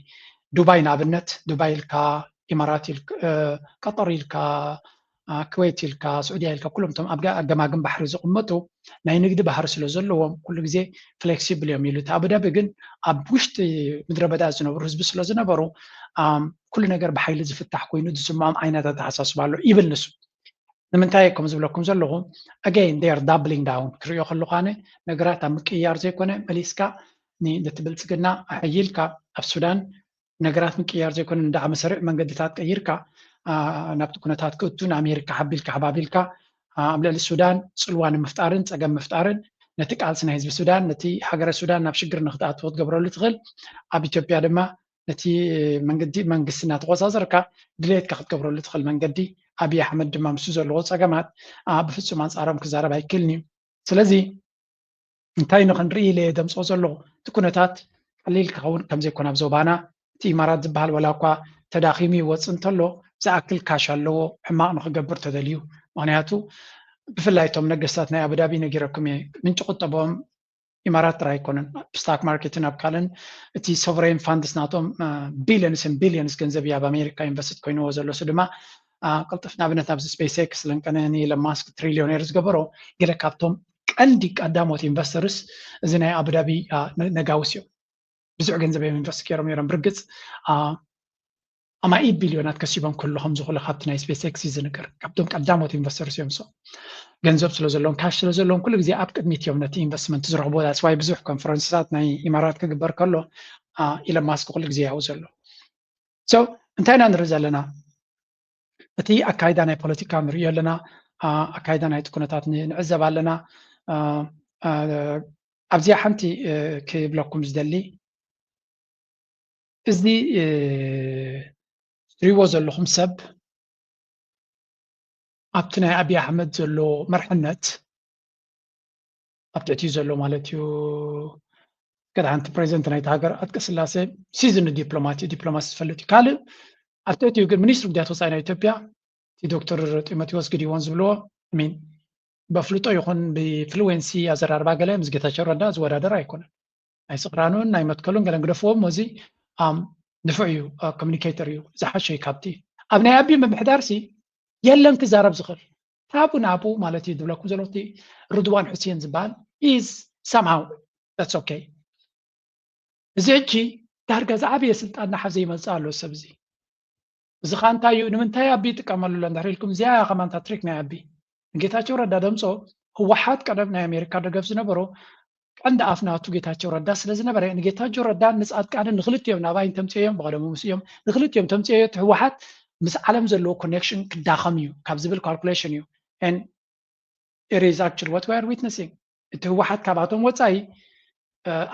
ዱባይ ንኣብነት ዱባይ ኢልካ ኢማራት ቀጠር ኢልካ ክወይት ኢልካ ስዑድያ ኢልካ ኩሎም እቶም ኣብ ገማግም ባሕሪ ዝቕመጡ ናይ ንግዲ ባህሪ ስለ ዘለዎም ኩሉ ግዜ ፍሌክሲብል እዮም ኢሉ። እቲ ኣቡዳቢ ግን ኣብ ውሽጢ ምድረ በዳ ዝነብሩ ህዝቢ ስለ ዝነበሩ ኩሉ ነገር ብሓይሊ ዝፍታሕ ኮይኑ ዝስምዖም ዓይነት ኣተሓሳስባ ኣሎ ይብል ንሱ። ንምንታይ ከም ዝብለኩም ዘለኹ again they are doubling down ክሪኦ ከለኹ ኣነ ነገራት ኣብ ምቅያር ዘይኮነ መሊስካ ነቲ ብልፅግና ኣሕይልካ ኣብ ሱዳን ነገራት ምቅያር ዘይኮነ ንዳዕሚ ሰሪዕ መንገድታት ቀይርካ ናብቲ ኩነታት ክእቱ ንኣሜሪካ ሓቢልካ ሓባቢልካ ኣብ ልዕሊ ሱዳን ፅልዋ ንምፍጣርን ፀገም ምፍጣርን ነቲ ቃልሲ ናይ ህዝቢ ሱዳን ነቲ ሃገረ ሱዳን ናብ ሽግር ንክትኣትዎ ክትገብረሉ ትኽእል ኣብ ኢትዮጵያ ድማ ነቲ መንገዲ መንግስቲ እናተቆፃፀርካ ድሌትካ ክትገብረሉ ትኽእል መንገዲ ኣብይ ኣሕመድ ድማ ምስ ዘለዎ ፀገማት ብፍፁም ኣንፃሮም ክዛረብ ኣይክእልን እዩ። ስለዚ እንታይ ንክንርኢ ኢለ እየ ደምፅኦ ዘለኹ እቲ ኩነታት ቀሊል ክኸውን ከምዘይኮነ ኣብ ዞባና እቲ ኢማራት ዝበሃል ዋላ እኳ ተዳኺሙ ይወፅእ እንተሎ ዝኣክል ካሽ ኣለዎ ሕማቕ ንክገብር ተደልዩ። ምክንያቱ ብፍላይ እቶም ነገስታት ናይ ኣቡዳቢ ነጊረኩም እየ ምንጪ ቁጠቦም ኢማራት ጥራይ ኣይኮነን ኣብ ስታክ ማርኬትን ኣብ ካልእን እቲ ሶቨሬን ፋንድስ ናቶም ቢሊዮንስን ቢሊዮንስ ገንዘብ እዩ ኣብ ኣሜሪካ ኢንቨስትድ ኮይንዎ ዘሎ እሱ ድማ ቅልጥፍ ንኣብነት ኣብዚ ስፔስ ኤክስ ለንቀነ ንኢለን ማስክ ትሪሊዮኔር ዝገበሮ ገለ ካብቶም ቀንዲ ቀዳሞት ኢንቨስተርስ እዚ ናይ ኣቡዳቢ ነጋውስ እዮም ብዙሕ ገንዘብ እዮም ኢንቨስት ገይሮም ነይሮም ብርግፅ ኣማኢት ቢልዮናት ከሲቦም ከሎ ከም ዝኾነ ካብቲ ናይ ስፔስ ኤክስ እዩ ዝንገር ካብቶም ቀዳሞት ኢንቨስተርስ እዮም ሶ ገንዘብ ስለ ዘለዎም ካሽ ስለ ዘለዎም ኩሉ ግዜ ኣብ ቅድሚት እዮም ነቲ ኢንቨስትመንት ዝረኽቦ that's why ብዙሕ ኮንፈረንስታት ናይ ኢማራት ክግበር ከሎ ኢለን ማስክ ኩሉ ግዜ ያው ዘሎ so እንታይ ኢና ንርኢ ዘለና እቲ ኣካይዳ ናይ ፖለቲካ ንሪኦ ኣለና ኣካይዳ ናይቲ ኩነታት ንዕዘብ ኣለና ኣብዚኣ ሓንቲ ክብለኩም ዝደሊ እዚ ትሪእዎ ዘለኹም ሰብ ኣብቲ ናይ ኣብይ ኣሕመድ ዘሎ መርሕነት ኣብ ትሕቲኡ ዘሎ ማለት እዩ ገድሓንቲ ፕሬዚደንት ናይቲ ሃገር ኣጥቂ ስላሴ ሲዝን ዲፕሎማት እዩ ዲፕሎማሲ ዝፈልጥ እዩ ካልእ ኣብ ትሕቲኡ ግን ሚኒስትሪ ጉዳያት ወፃኢ ናይ ኢትዮጵያ እቲ ዶክተር ጢሞቴዎስ ግዲዎን ዝብልዎ ሚን በፍልጦ ይኹን ብፍሉዌንሲ ኣዘራርባ ገለ ምስ ጌታቸው ረዳ ዝወዳደር ኣይኮነን ናይ ስቕራኑን ናይ መትከሉን ገለን ግደፍዎም እዚ ንፉዕ እዩ ኮሚኒኬተር እዩ ዝሓሸ እዩ ካብቲ ኣብ ናይ ኣቢ ምምሕዳር ሲ የለን ክዛረብ ዝኽእል ታቡ ናቡ ማለት እዩ ዝብለኩም ዘሎ እቲ ርድዋን ሑሴን ዝበሃል is somehow that's okay እዚ ሕጂ ዳርጋ ዝዓበየ ስልጣን ናሓዘ ይመፅእ ኣሎ ሰብ እዚ እዚ ከዓ እንታይ እዩ ንምንታይ ኣቢ ይጥቀመሉ ኣሎ እንድሕር ኢልኩም እዚኣ እያ ከማንታ ትሪክ ናይ ኣቢ ንጌታቸው ረዳ ደምፆ ህወሓት ቀደም ናይ ኣሜሪካ ደገፍ ዝነበሮ ቀንዲ ኣፍ ናቱ ጌታቸው ረዳ ስለ ዝነበረ ንጌታቸው ረዳን ንፃድቃንን ንክልቲኦም ናባይ እንተምፅኦም ብቀደሙ ምስ እዮም ንክልቲኦም ተምፅኦ እቲ ህወሓት ምስ ዓለም ዘለዎ ኮኔክሽን ክዳኸም እዩ ካብ ዝብል ካልኩሌሽን እዩ it is actually what we are witnessing እቲ ህወሓት ካባቶም ወፃኢ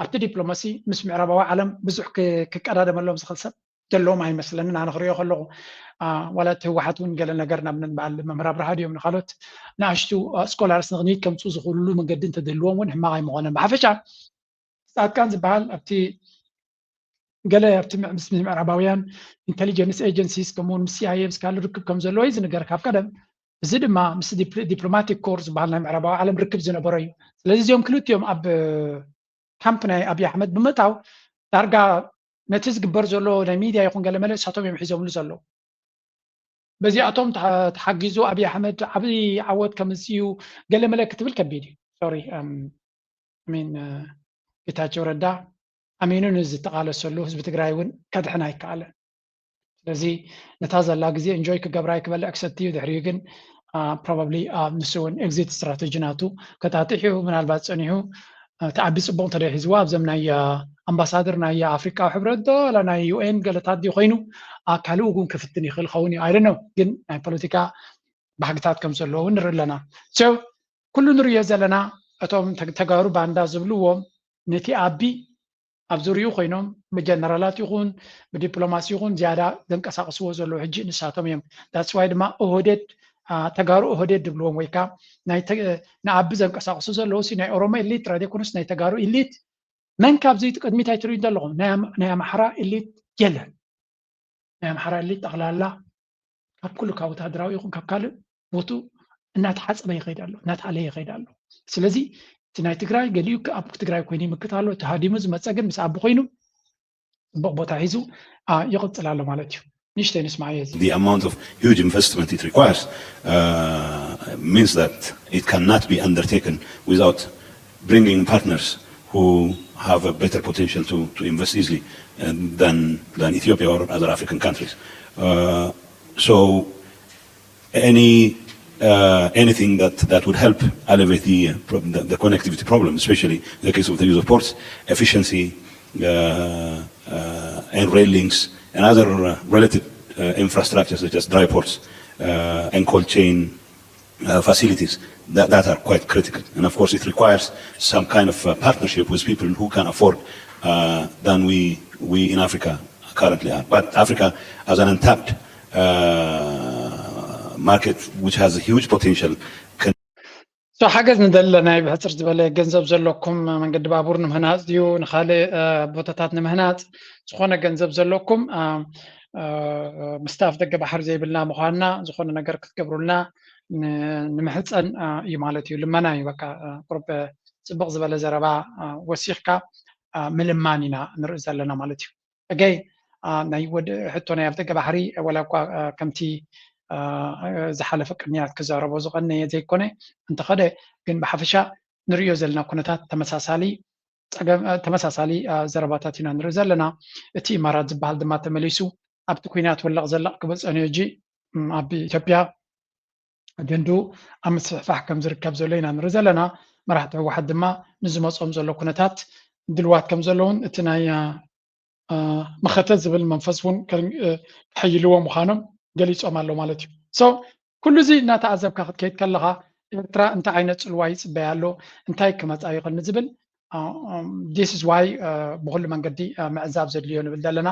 ኣብቲ ዲፕሎማሲ ምስ ምዕራባዊ ዓለም ብዙሕ ክቀዳደመሎም ዝኽእል ሰብ ዘለዎም ኣይመስለንን ኣነ ክሪኦ ከለኹ ዋላ እቲ ህወሓት እውን ገለ ነገር ናብ ንበዓል መምህር ኣብርሃ ድዮም ንካልኦት ንኣሽቱ ስኮላርስ ንቕድሚት ከምፅኡ ዝኽእልሉ መንገዲ እንተዝህልዎም እውን ሕማቕ ኣይምኾነን ብሓፈሻ ፃድቃን ዝበሃል ኣብቲ ገለ ኣብቲ ምስ ምዕራባውያን ኢንቴሊጀንስ ኤጀንሲስ ከምኡውን ምስ ሲኣይኤ ምስ ካልእ ርክብ ከም ዘለዎ እዩ ዝንገር ካብ ቀደም እዚ ድማ ምስ ዲፕሎማቲክ ኮር ዝበሃል ናይ ምዕራባዊ ዓለም ርክብ ዝነበሮ እዩ ስለዚ እዚኦም ክልቲኦም ኣብ ካምፕ ናይ ኣብይ ኣሕመድ ብምእታው ዳርጋ ነቲ ዝግበር ዘሎ ናይ ሚድያ ይኹን ገለ መለ እሳቶም እዮም ሒዞምሉ ዘለዉ በዚኣቶም ተሓጊዙ ኣብይ ኣሕመድ ዓብዪ ዓወት ከምፅኡ ገለ መለ ክትብል ከቢድ እዩ sorry ሚን ጌታቸው ረዳ ኣሚኑ ንዝተቓለሰሉ ህዝቢ ትግራይ እውን ከድሕን ኣይከኣለን ስለዚ ነታ ዘላ ግዜ እንጆይ ክገብራ ይክበል ኣክሰፕት እዩ ድሕሪኡ ግን probably ንሱ እውን exit strategy ናቱ ከታትሕ እዩ ምናልባት ፀኒሑ እቲ ዓቢ ፅቡቅ እንተደይ ሒዝዎ ኣብዞም ናይ ኣምባሳደር ናይ ኣፍሪቃዊ ሕብረት ዶ ላ ናይ ዩኤን ገለታት ድዩ ኮይኑ ካልኡ እውን ክፍትን ይኽእል ኸውን እዩ ኣይደኖ ግን ናይ ፖለቲካ ባህግታት ከም ዘለዎ ንርኢ ኣለና ኩሉ ንርእዮ ዘለና እቶም ተጋሩ ባንዳ ዝብልዎም ነቲ ኣቢ ኣብ ዙሪኡ ኮይኖም ብጀነራላት ይኹን ብዲፕሎማሲ ይኹን ዝያዳ ዘንቀሳቅስዎ ዘለዉ ሕጂ ንሳቶም እዮም that's why ድማ ኦህዴድ ተጋሩ ኦህዴድ ድብልዎም ወይ ከዓ ንኣቢ ዘንቀሳቅሱ ዘለዉ ናይ ኦሮሞ ኢሊት ጥራይ ዘይኮነስ ናይ ተጋሩ ኢሊት መን ካብዚ ቅድሚት ኣይትርእዩ ዘለኹም? ናይ ኣምሓራ ኢሊት የለን። ናይ ኣምሓራ ኢሊት ጠቕላላ ካብ ኩሉ ካብ ወታደራዊ ይኹን ካብ ካልእ ቦቱ እናተሓፀበ ይኸይድ ኣሎ፣ እናተኣለየ ይኸይድ ኣሎ። ስለዚ እቲ ናይ ትግራይ ገሊኡ ኣብ ትግራይ ኮይኑ ይምክት ኣሎ፣ እቲ ሃዲሙ ዝመፀ ግን ምስ ኣቢ ኮይኑ ፅቡቕ ቦታ ሒዙ ይቕፅል ኣሎ ማለት እዩ። ንእሽተይ ንስማዕ እዚ the amount of huge investment it requires uh, means that it cannot be undertaken without bringing partners who have a better potential to, to invest easily uh, than, than Ethiopia or other African countries. Uh, so any uh, anything that, that would help alleviate the, uh, the, the connectivity problem, especially in the case of the use of ports, efficiency, uh, uh, and rail links, and other uh, related uh, infrastructure such as dry ports uh, and cold chain uh, facilities that, that are quite critical. And of course, it requires some kind of uh, partnership with people who can afford uh, than we, we in Africa currently are. But Africa, as an untapped uh, market which has a huge potential, can ሓገዝ ንደሊ ናይ ብሕፅር ዝበለ ገንዘብ ዘለኩም መንገዲ ባቡር ንምህናፅ ድዩ ንካልእ ቦታታት ንምህናፅ ዝኾነ ገንዘብ ዘለኩም ምስታፍ ደገ ባሕሪ ዘይብልና ምኳንና ዝኾነ ነገር ክትገብሩልና ንምሕፀን እዩ ማለት እዩ። ልመና እዩ በቃ ቁርብ ፅብቕ ዝበለ ዘረባ ወሲኽካ ምልማን ኢና ንርኢ ዘለና ማለት እዩ። እገይ ናይ ወድ ሕቶ ናይ ኣብ ደገ ባሕሪ ወላ እኳ ከምቲ ዝሓለፈ ቅንያት ክዛረቦ ዝቐነየ ዘይኮነ እንተኸደ ግን ብሓፈሻ ንርእዮ ዘለና ኩነታት ተመሳሳሊ ተመሳሳሊ ዘረባታት ኢና ንርኢ ዘለና። እቲ ኢማራት ዝበሃል ድማ ተመሊሱ ኣብቲ ኩናት ወለቕ ዘለቕ ክብል ፀንዮ እጂ ኣብ ኢትዮጵያ ኣጀንድኡ ኣብ ምስፍሕፋሕ ከም ዝርከብ ዘሎ ኢና ንርኢ ዘለና። መራሕቲ ህወሓት ድማ ንዝመፆም ዘሎ ኩነታት ድልዋት ከም ዘለውን እቲ ናይ መኸተ ዝብል መንፈስ እውን ከሕይልዎ ምዃኖም ገሊፆም ኣሎ ማለት እዩ። So ኩሉ እዚ እናተዓዘብካ ክትከይድ ከለኻ ኤርትራ እንታይ ዓይነት ፅልዋ ይፅበያ ኣሎ፣ እንታይ ክመፃ ይኽእል ንዝብል this is why ብኩሉ መንገዲ ምዕዛብ ዘድልዮ ንብል ዘለና።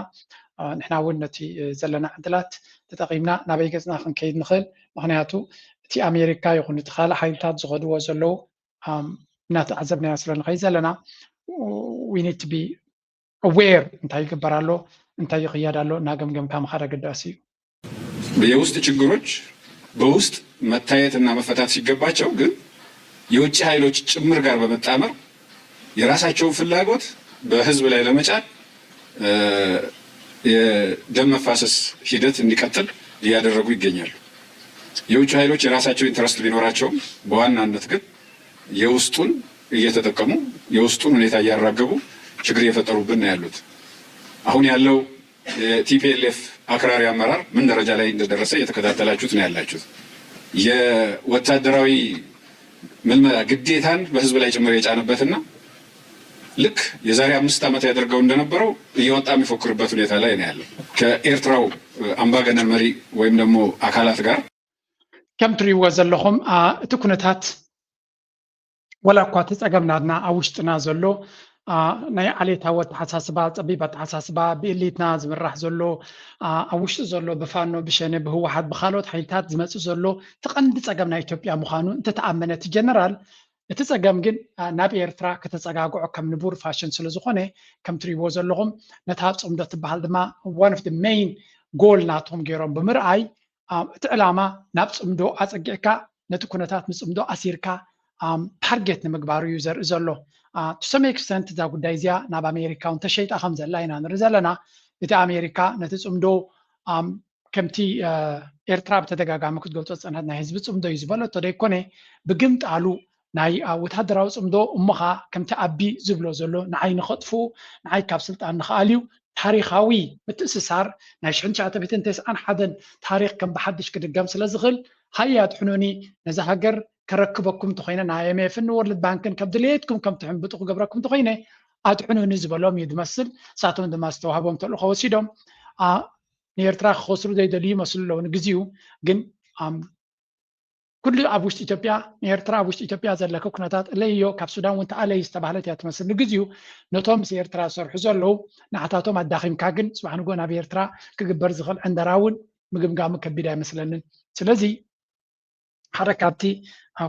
ንሕና እውን ነቲ ዘለና ዕድላት ተጠቒምና ናበይ ገፅና ክንከይድ ንኽእል። ምክንያቱ እቲ ኣሜሪካ ይኹን እቲ ካልእ ሓይልታት ዝኸድዎ ዘለዉ እናተዓዘብናዮ ስለ ንኸይድ ዘለና we need to be aware እንታይ ይግበር ኣሎ፣ እንታይ ይኽየድ ኣሎ እናገምገምካ ምኻድ ኣገዳሲ እዩ። የውስጥ ችግሮች በውስጥ መታየትና መፈታት ሲገባቸው ግን የውጭ ኃይሎች ጭምር ጋር በመጣመር የራሳቸውን ፍላጎት በህዝብ ላይ ለመጫን የደም መፋሰስ ሂደት እንዲቀጥል እያደረጉ ይገኛሉ። የውጭ ኃይሎች የራሳቸው interest ቢኖራቸውም በዋናነት ግን የውስጡን እየተጠቀሙ የውስጡን ሁኔታ እያራገቡ ችግር እየፈጠሩብን ነው ያሉት። አሁን ያለው የ TPLF አክራሪ አመራር ምን ደረጃ ላይ እንደደረሰ እየተከታተላችሁት ነው ያላችሁት። የወታደራዊ ምልመላ ግዴታን በህዝብ ላይ ጭምር የጫነበትና ልክ የዛሬ አምስት ዓመት ያደርገው እንደነበረው እየወጣ የሚፎክርበት ሁኔታ ላይ ነው ያለው። ከኤርትራው አምባገነን መሪ ወይም ደግሞ አካላት ጋር ከም ትሪእዎ ዘለኹም እቲ ኩነታት ወላ እኳ እቲ ፀገም ናትና ኣብ ውሽጥና ዘሎ ናይ ዓሌታዊ ኣተሓሳስባ፣ ፀቢብ ኣተሓሳስባ፣ ብኢሊትና ዝምራሕ ዘሎ ኣብ ውሽጢ ዘሎ ብፋኖ፣ ብሸኔ፣ ብህወሓት፣ ብካልኦት ሓይልታት ዝመፅእ ዘሎ እቲ ቀንዲ ፀገም ናይ ኢትዮጵያ ምዃኑ እንተተኣመነ እቲ ጀነራል እቲ ፀገም ግን ናብ ኤርትራ ከተፀጋግዖ ከም ንቡር ፋሽን ስለዝኾነ ከም ትሪእዎ ዘለኹም ነታ ፅምዶ ትበሃል ድማ one of the main goal ናቶም ገይሮም ብምርኣይ እቲ ዕላማ ናብ ፅምዶ ኣፀጊዕካ ነቲ ኩነታት ንፅምዶ ኣሲርካ ታርጌት ንምግባሩ እዩ ዘርኢ ዘሎ። To some extent እዛ ጉዳይ እዚኣ ናብ ኣሜሪካ እውን ተሸይጣ ከም ዘላ ኢና ንርኢ ዘለና። እቲ ኣሜሪካ ነቲ ፅምዶ ከምቲ ኤርትራ ብተደጋጋሚ ክትገልፆ ዝፀንሐት ናይ ህዝቢ ፅምዶ እዩ ዝበለቶ ደይኮነ ብግምጣሉ ናይ ወታደራዊ ፅምዶ እሞኻ ከምቲ ኣቢ ዝብሎ ዘሎ ንዓይ ንኸጥፍኡ ንዓይ ካብ ስልጣን ንኽኣልዩ ታሪኻዊ ምትእስሳር ናይ ሽሕን ትሽዓተ ሚእትን ተስዓን ሓደን ታሪኽ ከም ብሓድሽ ክድገም ስለ ዝኽእል ሃየ ኣድሕኑኒ ነዛ ሃገር ከረክበኩም እንተኾይነ ን IMF ን World Bank ን ከም ድሌትኩም ከም ትሕንብጡ ክገብረኩም እንተኾይነ ኣድሕኑኒ ዝበሎም እዩ ዝመስል። ንሳቶም ድማ ዝተዋህቦም ተልእኾ ወሲዶም ንኤርትራ ክኸስሩ ዘይደልዩ ይመስሉ ኣለዉ ንግዚኡ ግን ኩሉ ኣብ ውሽጢ ኢትዮጵያ ንኤርትራ ኣብ ውሽጢ ኢትዮጵያ ዘለከ ኩነታት እለይዮ ካብ ሱዳን እውን ተኣለይ ዝተባህለት እያ ትመስል ንግዚኡ ነቶም ምስ ኤርትራ ዝሰርሑ ዘለዉ ንዓታቶም ኣዳኺምካ ግን ፅባሕ ንጎ ናብ ኤርትራ ክግበር ዝኽእል ዕንደራ እውን ምግምጋሙ ከቢድ ኣይመስለንን። ስለዚ ሓደ ካብቲ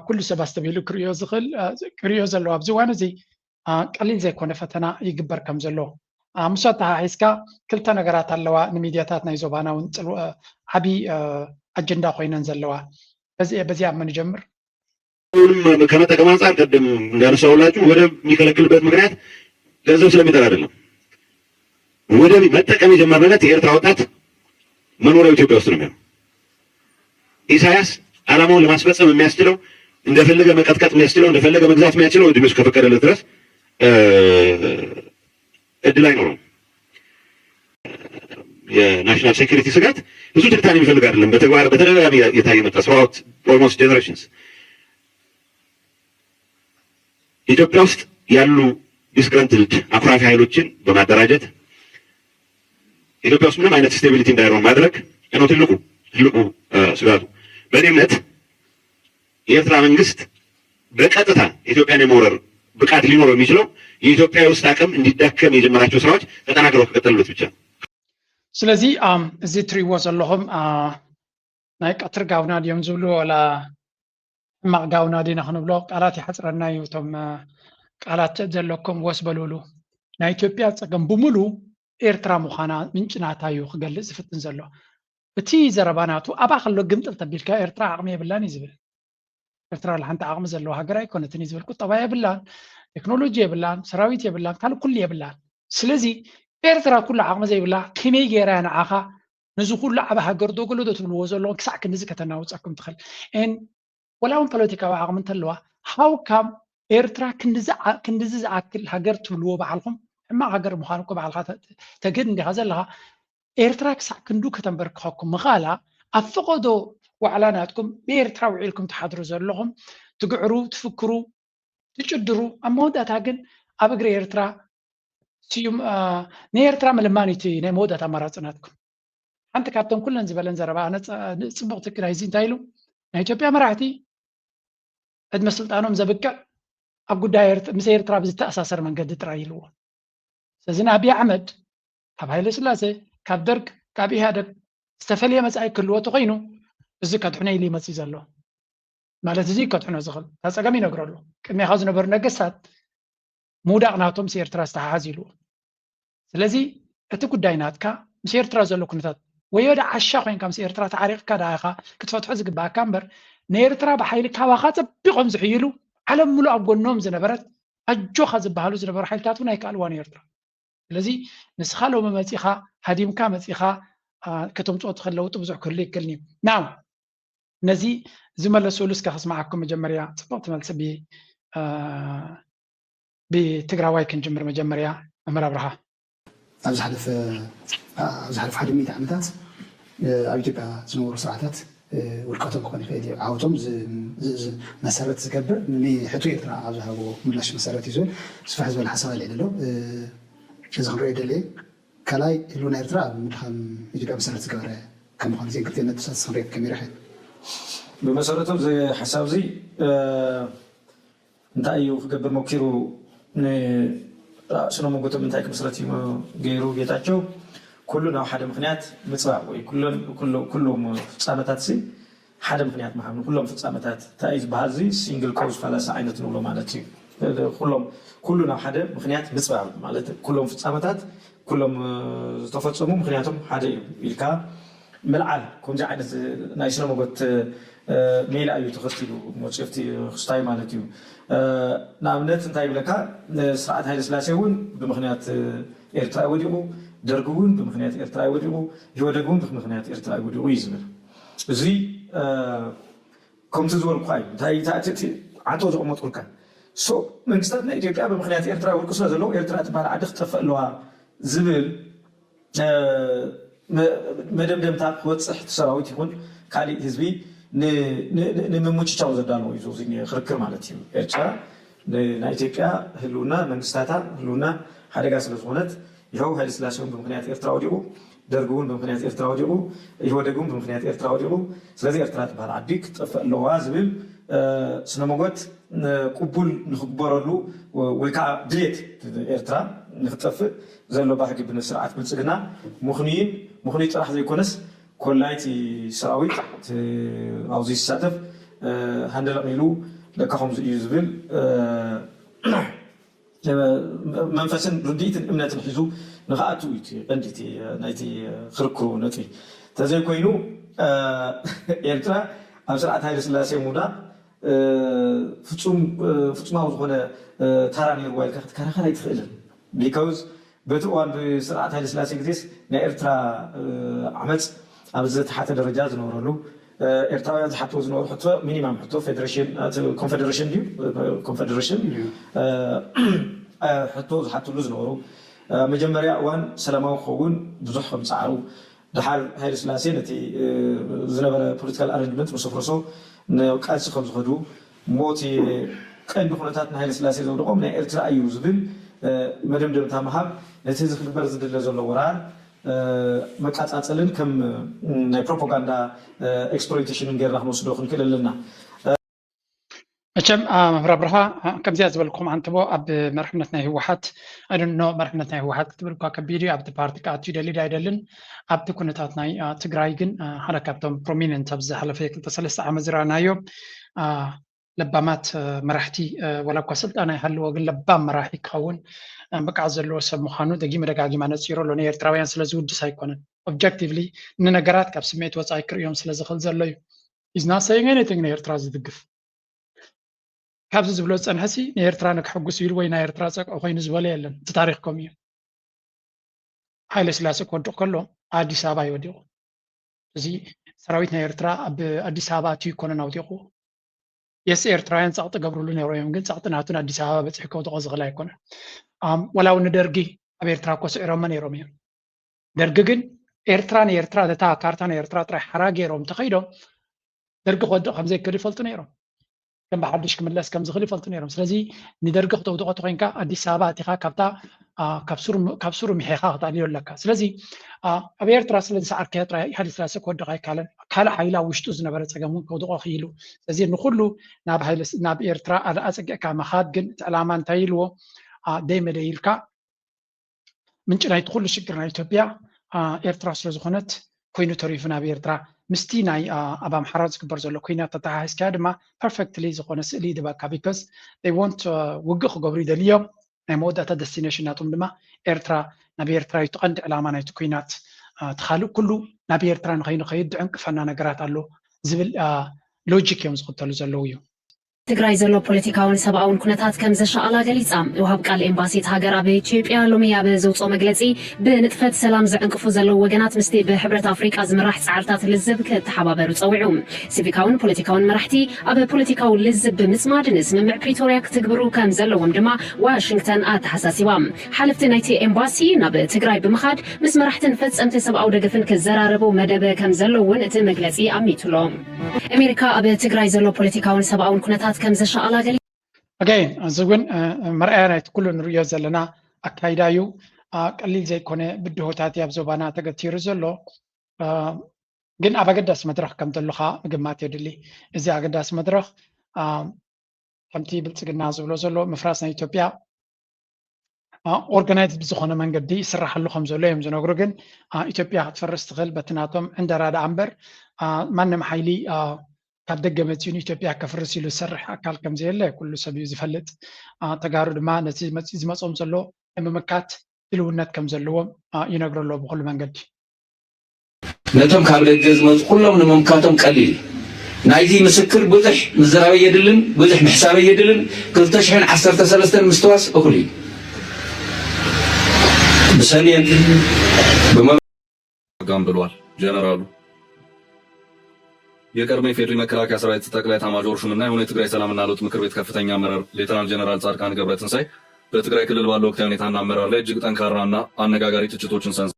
ኩሉ ሰብ ኣስተብሂሉ ክርእዮ ዝኽእል ክርእዮ ዘለዎ ኣብዚ እዋን እዚ ቀሊል ዘይኮነ ፈተና ይግበር ከም ዘሎ ምስ ኣተሓሒዝካ ክልተ ነገራት ኣለዋ ንሚድያታት ናይ ዞባና እውን ዓብዪ ኣጀንዳ ኮይነን ዘለዋ። በዚኣ መን ይጀምር? አሁንም ከመጠቀም አንጻር ቅድም እንዳነሳሁላችሁ ወደብ የሚከለክልበት ምክንያት ገንዘብ ስለሚጠላ አይደለም። ወደብ መጠቀም የጀመርንለት የኤርትራ ወጣት መኖሪያው ኢትዮጵያ ውስጥ ነው የሚሆነው። ኢሳያስ ዓላማውን ለማስፈጸም የሚያስችለው እንደፈለገ መቀጥቀጥ የሚያስችለው እንደፈለገ መግዛት የሚያስችለው እድሜው እስከፈቀደለት ድረስ እድል አይኖረውም። የናሽናል ሴኩሪቲ ስጋት ብዙ ትንታኔ የሚፈልግ አይደለም። በተግባር በተደጋጋሚ የታየ መጣ throughout almost generations ኢትዮጵያ ውስጥ ያሉ disgruntled አኩራፊ ኃይሎችን በማደራጀት ኢትዮጵያ ውስጥ ምንም አይነት ስቴቢሊቲ እንዳይኖር ማድረግ ነው ትልቁ ትልቁ ስጋቱ። በእኔ እምነት የኤርትራ መንግስት በቀጥታ ኢትዮጵያን የመውረር ብቃት ሊኖረው የሚችለው የኢትዮጵያ የውስጥ አቅም እንዲዳከም የጀመራቸው ስራዎች ተጠናክረው ከቀጠሉበት ብቻ ነው። ስለዚ እዚ ትሪእዎ ዘለኹም ናይ ቀትሪ ጋውና ድዮም ዝብሉ ወላ ሕማቕ ጋውና ዲና ክንብሎ ቃላት ይሓፅረና እዩ። እቶም ቃላት ዘለኩም ወስ በሉሉ። ናይ ኢትዮጵያ ፀገም ብምሉ ኤርትራ ምዃና ምንጭ ናታ እዩ ክገልፅ ዝፍትን ዘሎ። እቲ ዘረባ ናቱ ኣባ ከሎ ግምጥል ተቢልካ ኤርትራ ዓቕሚ የብላን እዩ ዝብል። ኤርትራ ሓንቲ ዓቕሚ ዘለዋ ሃገር ኣይኮነትን እዩ ዝብል። ቁጠባ የብላን፣ ቴክኖሎጂ የብላን፣ ሰራዊት የብላን፣ ካልእ ኩሉ የብላን። ስለዚ ኤርትራ ኩሉ ዓቕሚ ዘይብላ ከመይ ገይራ ንዓኻ ነዚ ኩሉ ዓብ ሃገር ዶ ገለ ዶ ትብልዎ ዘለኹም ክሳዕ ክንድዚ ከተናውፀኩም ትኽእል? ን ወላ እውን ፖለቲካዊ ዓቕሚ እንተለዋ how come ኤርትራ ክንድዚ ዝኣክል ሃገር ትብልዎ ባዕልኹም ሕማቕ ሃገር ምዃኑ እኮ ባዕልኻ ተግህድ እንዲኻ ዘለኻ ኤርትራ ክሳዕ ክንዱ ከተንበርክኸኩም ምኽኣላ ኣብ ፈቐዶ ዋዕላ ናትኩም ብኤርትራ ውዒልኩም ትሓድሩ ዘለኹም ትግዕሩ ትፍክሩ ትጭድሩ ኣብ መወዳእታ ግን ኣብ እግሪ ኤርትራ ስዩም ንኤርትራ ምልማን እቲ ናይ መወዳእታ ኣማራፂ ናትኩም። ሓንቲ ካብተን ኩለን ዝበለን ዘረባ ኣነ ፅቡቕ ትክል ኣይዚ እንታይ ኢሉ ናይ ኢትዮጵያ መራሕቲ ዕድመ ስልጣኖም ዘብቅዕ ኣብ ጉዳይ ምስ ኤርትራ ብዝተኣሳሰር መንገዲ ጥራይ ኢልዎ። ስለዚ ንኣብይ ኣሕመድ ካብ ሃይለ ስላሴ ካብ ደርግ ካብ ኢህኣደግ ዝተፈለየ መፃኢ ክህልዎ ተኮይኑ እዚ ከድሕኖ ኢሉ ይመፅእ ዘሎ ማለት እዚ ከድሕኖ ዝኽእል እታ ፀገም ይነግረሉ ቅድሜኻ ዝነበሩ ነገስታት ምውዳቕ ናቶም ምስ ኤርትራ ዝተሓሓዝ ኢልዎ። ስለዚ እቲ ጉዳይ ናትካ ምስ ኤርትራ ዘሎ ኩነታት ወይ ወደ ዓሻ ኮይንካ ምስ ኤርትራ ተዓሪቕካ ደኣ ኢኻ ክትፈትሖ ዝግባኣካ እምበር ንኤርትራ ብሓይሊ ካባኻ ጸቢቖም ዝሕይሉ ዓለም ሙሉእ ኣብ ጎኖም ዝነበረት ኣጆኻ ዝበሃሉ ዝነበሩ ሓይልታት እውን ኣይከኣልዋን ኤርትራ። ስለዚ ንስኻ ሎሚ መጺኻ ሃዲምካ መጺኻ ከተምጽኦ ትኽእል ለውጢ ብዙሕ ክህሉ ይክእልን እዩ። ናው ነዚ ዝመለስሉ እስከ ከስምዓኩም መጀመርያ ጽብቕቲ መልሲ ብትግራዋይ ክንጅምር መጀመርያ መምህር ኣብርሃ። ኣብ ዝሓለፈ ኣብ ዝሓለፈ ሓደ ሚእቲ ዓመታት ኣብ ኢትዮጵያ ዝነበሩ ስርዓታት ውድቀቶም ክኾን ይኽእል እዩ ዓወቶም መሰረት ዝገብር ንሕቶ ኤርትራ ኣብ ዝሃቦ ምላሽ መሰረት እዩ ዝብል ስፋሕ ዝበለ ሓሳብ ኣልዒሉ ኣሎ። እዚ ክንሪኦ ይደሊ ካልኣይ ህልውና ኤርትራ ኣብ ምድኻም ኢትዮጵያ መሰረት ዝገበረ ከም ምዃኑ እዚአን ክልቲአን ነጥብታት ንስኻ ክንሪኦ ከመይ ርኢኻ? ብመሰረቱ እዚ ሓሳብ እዚ እንታይ እዩ ክገብር መኪሩ ንስነ መጎቶም እንታይ ክምስረት እዩ ገይሩ ጌታቸው ኩሉ ናብ ሓደ ምክንያት ምፅባብ ወይ ኩሎም ፍፃመታት ሲ ሓደ ምክንያት ምሃብ ንኩሎም ፍፃመታት እንታይ እዩ ዝበሃል እዚ ሲንግል ኮዝ ፋላሲ ዓይነት ንብሎ ማለት እዩ። ኩሎም ኩሉ ናብ ሓደ ምክንያት ምፅባብ ማለት ኩሎም ፍፃመታት ኩሎም ዝተፈፀሙ ምክንያቶም ሓደ እዩ ኢልካ ምልዓል ከምዚ ዓይነት ናይ ስነ መጎት ሜላ እዩ ተኸቲሉ መፅፍቲ ክስታይ ማለት እዩ። ንኣብነት እንታይ ይብለካ ስርዓት ሃይለ ስላሴ እውን ብምክንያት ኤርትራ ወዲቑ፣ ደርጊ እውን ብምክንያት ኤርትራ ወዲቑ፣ ኢህወደግ እውን ብምክንያት ኤርትራ ወዲቑ እዩ ዝብል። እዚ ከምቲ ዝበልኩካ እዩ። እንታይ ዓንተው ዘቐመጥኩልካ መንግስታት ናይ ኢትዮጵያ ብምክንያት ኤርትራ ወድቁ ስለ ዘለዉ ኤርትራ ትበሃል ዓዲ ክትጠፍእ ኣለዋ ዝብል መደምደምታ ክበፅሕ እቲ ሰራዊት ይኹን ካሊእ ህዝቢ ንምምችቻው ዘዳለዎ እዩ እዚ ክርክር ማለት እዩ። ኤርትራ ናይ ኢትዮጵያ ህልውና መንግስታታ ህልውና ሓደጋ ስለ ዝኾነት ይኸው ሃይለ ስላሴ እውን ብምክንያት ኤርትራ ወዲቑ፣ ደርጊ እውን ብምክንያት ኤርትራ ወዲቑ፣ ኢህወደግ እውን ብምክንያት ኤርትራ ወዲቑ። ስለዚ ኤርትራ ትበሃል ዓዲ ክትጠፍእ ኣለዋ ዝብል ስነ መጎት ቅቡል ንክግበረሉ ወይ ከዓ ድሌት ኤርትራ ንክትጠፍእ ዘሎ ባህጊ ብስርዓት ብልፅግና ምኽኑይን ምኽኑይ ጥራሕ ዘይኮነስ ኮላይቲ ሰራዊት ኣብዚ ዝሳተፍ ሃንደለቕ ኢሉ ለካ ከምዚ እዩ ዝብል መንፈስን ርድኢትን እምነትን ሒዙ ንክኣቱ እዩ እቲ ቀንዲ እቲ ናይቲ ክርክሩ ነጥቢ። እንተዘይኮይኑ ኤርትራ ኣብ ስርዓት ሃይለ ስላሴ ምውዳቕ ፍጹም ፍጹማዊ ዝኾነ ታራ ነይርዋ ኢልካ ክትከራኸር ኣይትኽእልን። ቢካውዝ በቲ እዋን ብስርዓት ሃይለ ስላሴ ግዜስ ናይ ኤርትራ ዓመፅ ኣብ ዝተሓተ ደረጃ ዝነበረሉ ኤርትራውያን ዝሓትዎ ዝነበሩ ሕቶ ሚኒማም ሕቶ ፌደሬሽን ኮንፌደሬሽን ድዩ ኮንፌደሬሽን ሕቶ ዝሓትሉ ዝነበሩ መጀመርያ እዋን ሰላማዊ ክኸውን ብዙሕ ከም ዝፀዓሩ ድሓር ሃይለ ስላሴ ነቲ ዝነበረ ፖለቲካል ኣረንጅመንት ምስ ኣፍረሶ ናብ ቃልሲ ከም ዝኸዱ ሞት ቀንዲ ኩነታት ንሃይለ ስላሴ ዘውደቖም ናይ ኤርትራ እዩ ዝብል መደምደምታ ምሃብ ነቲ ዝግበር ዝድለ ዘሎ ወራር መቃፃፀልን ከም ናይ ፕሮፓጋንዳ ኤክስፕሎይቴሽንን ጌርና ክንወስዶ ክንክእል ኣለና። መቸም መምህር ኣብርሃ ከምዚኣ ዝበልኩም ኣንትቦ ኣብ መርሕነት ናይ ህወሓት ኣድኖ መርሕነት ናይ ህወሓት ክትብል እኳ ከቢድ እዩ። ኣብቲ ፓርቲ ክኣቱ ይደሊ ዶ ኣይደልን ኣብቲ ኩነታት ናይ ትግራይ ግን ሓደ ካብቶም ፕሮሚነንት ኣብ ዝሓለፈ ክልተ ሰለስተ ዓመት ዝረኣናዮ ለባማት መራሕቲ ወላ እኳ ስልጣን ኣይሃልዎ ግን ለባም መራሒ ክኸውን ብቅዓት ዘለዎ ሰብ ምዃኑ ደጊመ ደጋጊመ ኣነፂሩ ኣሎ። ንኤርትራውያን ስለ ዝውድስ ኣይኮነን። ኦብጀክቲቭሊ ንነገራት ካብ ስምዒት ወፃኢ ክርእዮም ስለ ዝኽእል ዘሎ እዩ። He's not saying anything ንኤርትራ ዝድግፍ። ካብዚ ዝብሎ ዝፀንሐሲ ንኤርትራ ንክሕጉስ ኢሉ ወይ ናይ ኤርትራ ፀቅዒ ኮይኑ ዝበሎ የለን። እቲ ታሪኽ ከምኡ እዩ። ሃይለ ስላሴ ክወድቕ ከሎ ኣዲስ ኣበባ እዩ ወዲቑ። እዚ ሰራዊት ናይ ኤርትራ ኣብ ኣዲስ ኣበባ ኣትዩ ኣይኮነን ኣውዲቑዎ። የስ ኤርትራውያን ጸቕጢ ገብርሉ ነይሮም እዮም፣ ግን ጸቕጢ ናቱ ንኣዲስ ኣበባ በጺሑ ከውድቖ ዝኽእል ኣይኮነን። ኣም፣ ወላ እውን ንደርጊ ኣብ ኤርትራ እኮ ስዒሮሞ ነይሮም እዮም። ደርጊ ግን ኤርትራ ንኤርትራ ነታ ካርታ ናይ ኤርትራ ጥራይ ሓራ ገይሮም እንተኸይዶም ደርጊ ክወድቕ ከም ዘይክእል ይፈልጡ ነይሮም። ከም ብሓድሽ ክምለስ ከም ዝኽእል ይፈልጡ ነይሮም። ስለዚ ንደርጊ ክተውድቖ ተኾይንካ ኣዲስ ኣበባ ኣቲኻ ካብታ አ፣ ካብ ስሩ ም- ካብ ስሩ ምሒኻ ክተልዮ ኣለካ። ስለዚ አ፣ ኣብ ኤርትራ ስለ ዝሰዓርከዮ ጥራይ ሃይለ ስላሴ ክወድቕ ኣይካለን። ካልእ ሓይሊ ኣብ ውሽጡ ዝነበረ ጸገም እውን ከውድቖ ክኢሉ። ስለዚ ንኹሉ ናብ ሃይለ ስ- ናብ ኤርትራ ኣለ ኣጸጊዕካ ምኻድ ግን እቲ ዕላማ እንታይ ኢልዎ አ፣ ደይ መደይ ኢልካ ምንጪ ናይቲ ኩሉ ሽግር ናይ ኢትዮጵያ ኤርትራ ስለ ዝኾነት ኮይኑ ተሪፉ ናብ ኤርትራ ምስቲ ናይ ኣብ ኣምሓራ ዝግበር ዘሎ ኩናት ተተሓሒዝካዮ ድማ perfectly ዝኾነ ስእሊ ይድበካ because they want ውግእ ክገብሩ ይደልዮም ናይ መወዳእታ destination ናቶም ድማ ኤርትራ ናብ ኤርትራ እዩ እቲ ቀንዲ ዕላማ ናይቲ ኩናት እቲ ካልእ ኩሉ ናብ ኤርትራ ንኸይንኸይድ ዝዕንቅፈና ነገራት ኣሎ ዝብል logic እዮም ዝኽተሉ ዘለዉ እዩ። ትግራይ ዘሎ ፖለቲካውን ሰብኣውን ኩነታት ከም ዘሻቐላ ገሊጻ። ወሃብ ቃል ኤምባሲ እታ ሃገር ኣብ ኢትዮጵያ ሎሚ ኣብ ዘውፅኦ መግለፂ ብንጥፈት ሰላም ዝዕንቅፉ ዘለዉ ወገናት ምስቲ ብሕብረት ኣፍሪቃ ዝምራሕ ፃዕርታት ልዝብ ክተሓባበሩ ፀዊዑ። ሲቪካውን ፖለቲካውን መራሕቲ ኣብ ፖለቲካዊ ልዝብ ብምፅማድ ንስምምዕ ፕሪቶርያ ክትግብሩ ከም ዘለዎም ድማ ዋሽንግተን ኣተሓሳሲባ። ሓለፍቲ ናይቲ ኤምባሲ ናብ ትግራይ ብምኻድ ምስ መራሕትን ፈፀምቲ ሰብኣዊ ደገፍን ክዘራረቡ መደብ ከም ዘሎ እውን እቲ መግለፂ ኣሚቱሎ። ኣሜሪካ ኣብ ትግራይ ዘሎ ፖለቲካውን ሰብኣውን ኩነታት ከም ዘሻቐላ ገሊፃ። ኣጋይን እዚ እውን መርኣያ ናይቲ ኩሉ ንርእዮ ዘለና ኣካይዳ እዩ። ቀሊል ዘይኮነ ብድሆታት ኣብ ዞባና ተገቲሩ ዘሎ ግን ኣብ ኣገዳሲ መድረኽ ከም ዘለኻ ምግማት የድሊ። እዚ ኣገዳሲ መድረኽ ከምቲ ብልፅግና ዝብሎ ዘሎ ምፍራስ ናይ ኢትዮጵያ ኦርጋናይዝድ ብዝኾነ መንገዲ ይስራሓሉ ከም ዘሎ እዮም ዝነግሩ። ግን ኢትዮጵያ ክትፈርስ ትኽእል በቲ ናቶም ዕንደራ ደኣ እምበር ማንም ሓይሊ ካብ ደገ መፂኡ ንኢትዮጵያ ከፍርስ ኢሉ ዝሰርሕ ኣካል ከም ዘየለ ኩሉ ሰብ እዩ ዝፈልጥ። ተጋሩ ድማ ነቲ መፂኡ ዝመፆም ዘሎ ንምምካት ድልውነት ከም ዘለዎም ይነግሩ ኣለዉ ብኩሉ መንገዲ። ነቶም ካብ ደገ ዝመጹ ኩሎም ንምምካቶም ቀሊል እዩ። ናይዚ ምስክር ብዙሕ ምዝራብ ኣየድልን፣ ብዙሕ ምሕሳብ ኣየድልን። ክልተ ሽሕን ዓሰርተ ሰለስተን ምስትዋስ እኹል እዩ። ብሰሜን፣ ብመ- ጋም ብሏል ጀነራሉ። የቀድሞ የፌዴሪ መከላከያ ሰራዊት ጠቅላይ ኤታማዦር ሹምና የሆነ የትግራይ ሰላምና ለውጥ ምክር ቤት ከፍተኛ አመራር ሌተናል ጀነራል ጻድቃን ገብረትንሳኤ በትግራይ ክልል ባለው ወቅታዊ ሁኔታና አመራር ላይ እጅግ ጠንካራና አነጋጋሪ ትችቶችን ሰንዝረዋል።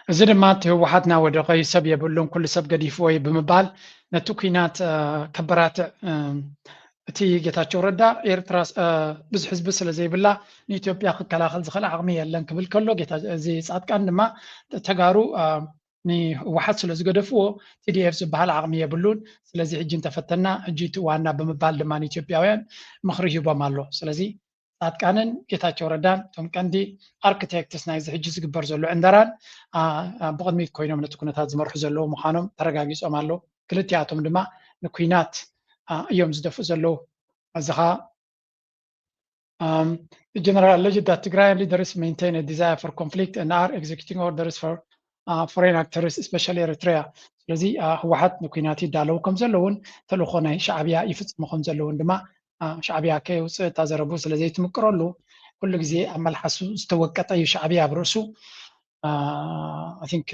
እዚ ድማ እቲ ህወሓት ናወደቐ እዩ፣ ሰብ የብሉን፣ ኩሉ ሰብ ገዲፍዎ እዩ ብምባል ነቲ ኲናት ከበራትዕ እቲ ጌታቸው ረዳ ኤርትራ ብዙሕ ህዝቢ ስለ ዘይብላ ንኢትዮጵያ ክከላኸል ዝኽእል ዓቕሚ የለን ክብል ከሎ እዚ ፃድቃን ድማ ተጋሩ ንህወሓት ስለ ዝገደፍዎ ቲዲኤፍ ዝበሃል ዓቕሚ የብሉን፣ ስለዚ ሕጂ እንተፈተና ሕጂ እቲ ዋና ብምባል ድማ ንኢትዮጵያውያን ምኽሪ ሂቦም ኣሎ። ስለዚ ፃድቃንን ጌታቸው ረዳን እቶም ቀንዲ ኣርክቴክትስ ናይዚ ሕጂ ዝግበር ዘሎ ዕንደራን ብቕድሚት ኮይኖም ነቲ ኩነታት ዝመርሑ ዘለዉ ምዃኖም ተረጋጊፆም ኣለዉ። ክልቲኣቶም ድማ ንኲናት እዮም ዝደፍኡ ዘለዉ። እዚ ኸዓ general alleged that Tigrayan leaders maintain a desire for conflict and are executing orders for foreign actors, especially Eritrea. ስለዚ ህወሓት ንኩናት ይዳለዉ ከም ዘለውን ተልእኾ ናይ ሻዕብያ ይፍፅሙ ከም ዘለውን ድማ ሻዕብያ ከየውፅእ እታ ዘረቡ ስለ ዘይትምቅረሉ ኩሉ ግዜ ኣብ መልሓሱ ዝተወቀጠ እዩ ሻዕብያ ኣብ ርእሱ። I think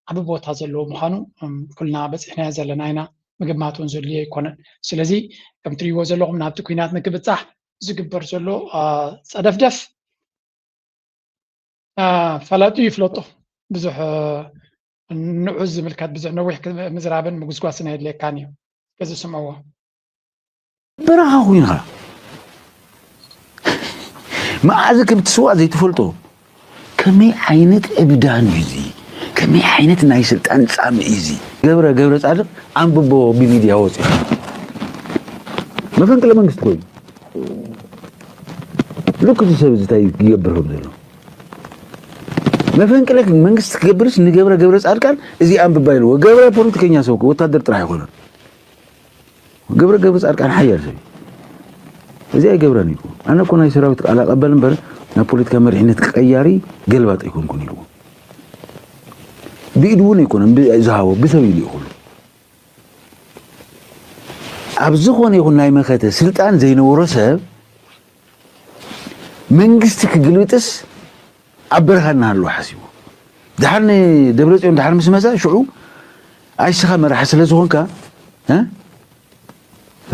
ዓቢ ቦታ ዘለዎ ምዃኑ ኩልና በፂሕናዮ ዘለና ኢና። ምግማት እውን ዘድልዮ ኣይኮነን። ስለዚ ከም ትሪእዎ ዘለኹም ናብቲ ኩናት ንክብፃሕ ዝግበር ዘሎ ፀደፍደፍ ፈላጢ ይፍለጦ። ብዙሕ ንዑ ዝምልከት ብዙሕ ነዊሕ ምዝራብን ምጉስጓስን ኣየድልየካን እዩ። ከዚ ስምዕዎ። በረኻ ኮይንኻ መዓዝ ከም ትስዋእ ዘይትፈልጦ ከመይ ዓይነት ዕብዳን እዩ እዚ? ከመይ ዓይነት ናይ ስልጣን ጻምእ እዩ እዚ? ገብረ ገብረ ጻድቕ ኣንብቦ ብሚድያ ወፂኡ መፈንቅለ መንግስቲ ኮይኑ ሉክ እዚ ሰብ እዚ እንታይ ይገብር ከም ዘሎ መፈንቅለ መንግስቲ ክገብርስ ንገብረ ገብረ ጻድቃን እዚ ኣንብባ ኢልዎ። ገብረ ፖለቲከኛ ሰብ ወታደር ጥራሕ ኣይኮነን። ገብረ ገብረ ጻድቃን ሓያል ሰብ እዚ ኣይገብረን እዩ። ኣነ እኮ ናይ ሰራዊት ቃል ኣቀበል እምበር ናይ ፖለቲካ መሪሕነት ቀያሪ ገልባጥ ኣይኮንኩን ኢልዎ። ብኢድ እውን ኣይኮነን ዝሃቦ ብሰብ ኢሉ ይኹሉ ኣብ ዝኾነ ይኹን ናይ መኸተ ስልጣን ዘይነበሮ ሰብ መንግስቲ ክግልብጥስ ኣብ በረኻ እናሃለወ ሓሲቡ ድሓር ንደብረፅዮን ድሓር ምስ መፀ ሽዑ ኣይስኻ መራሒ ስለ ዝኾንካ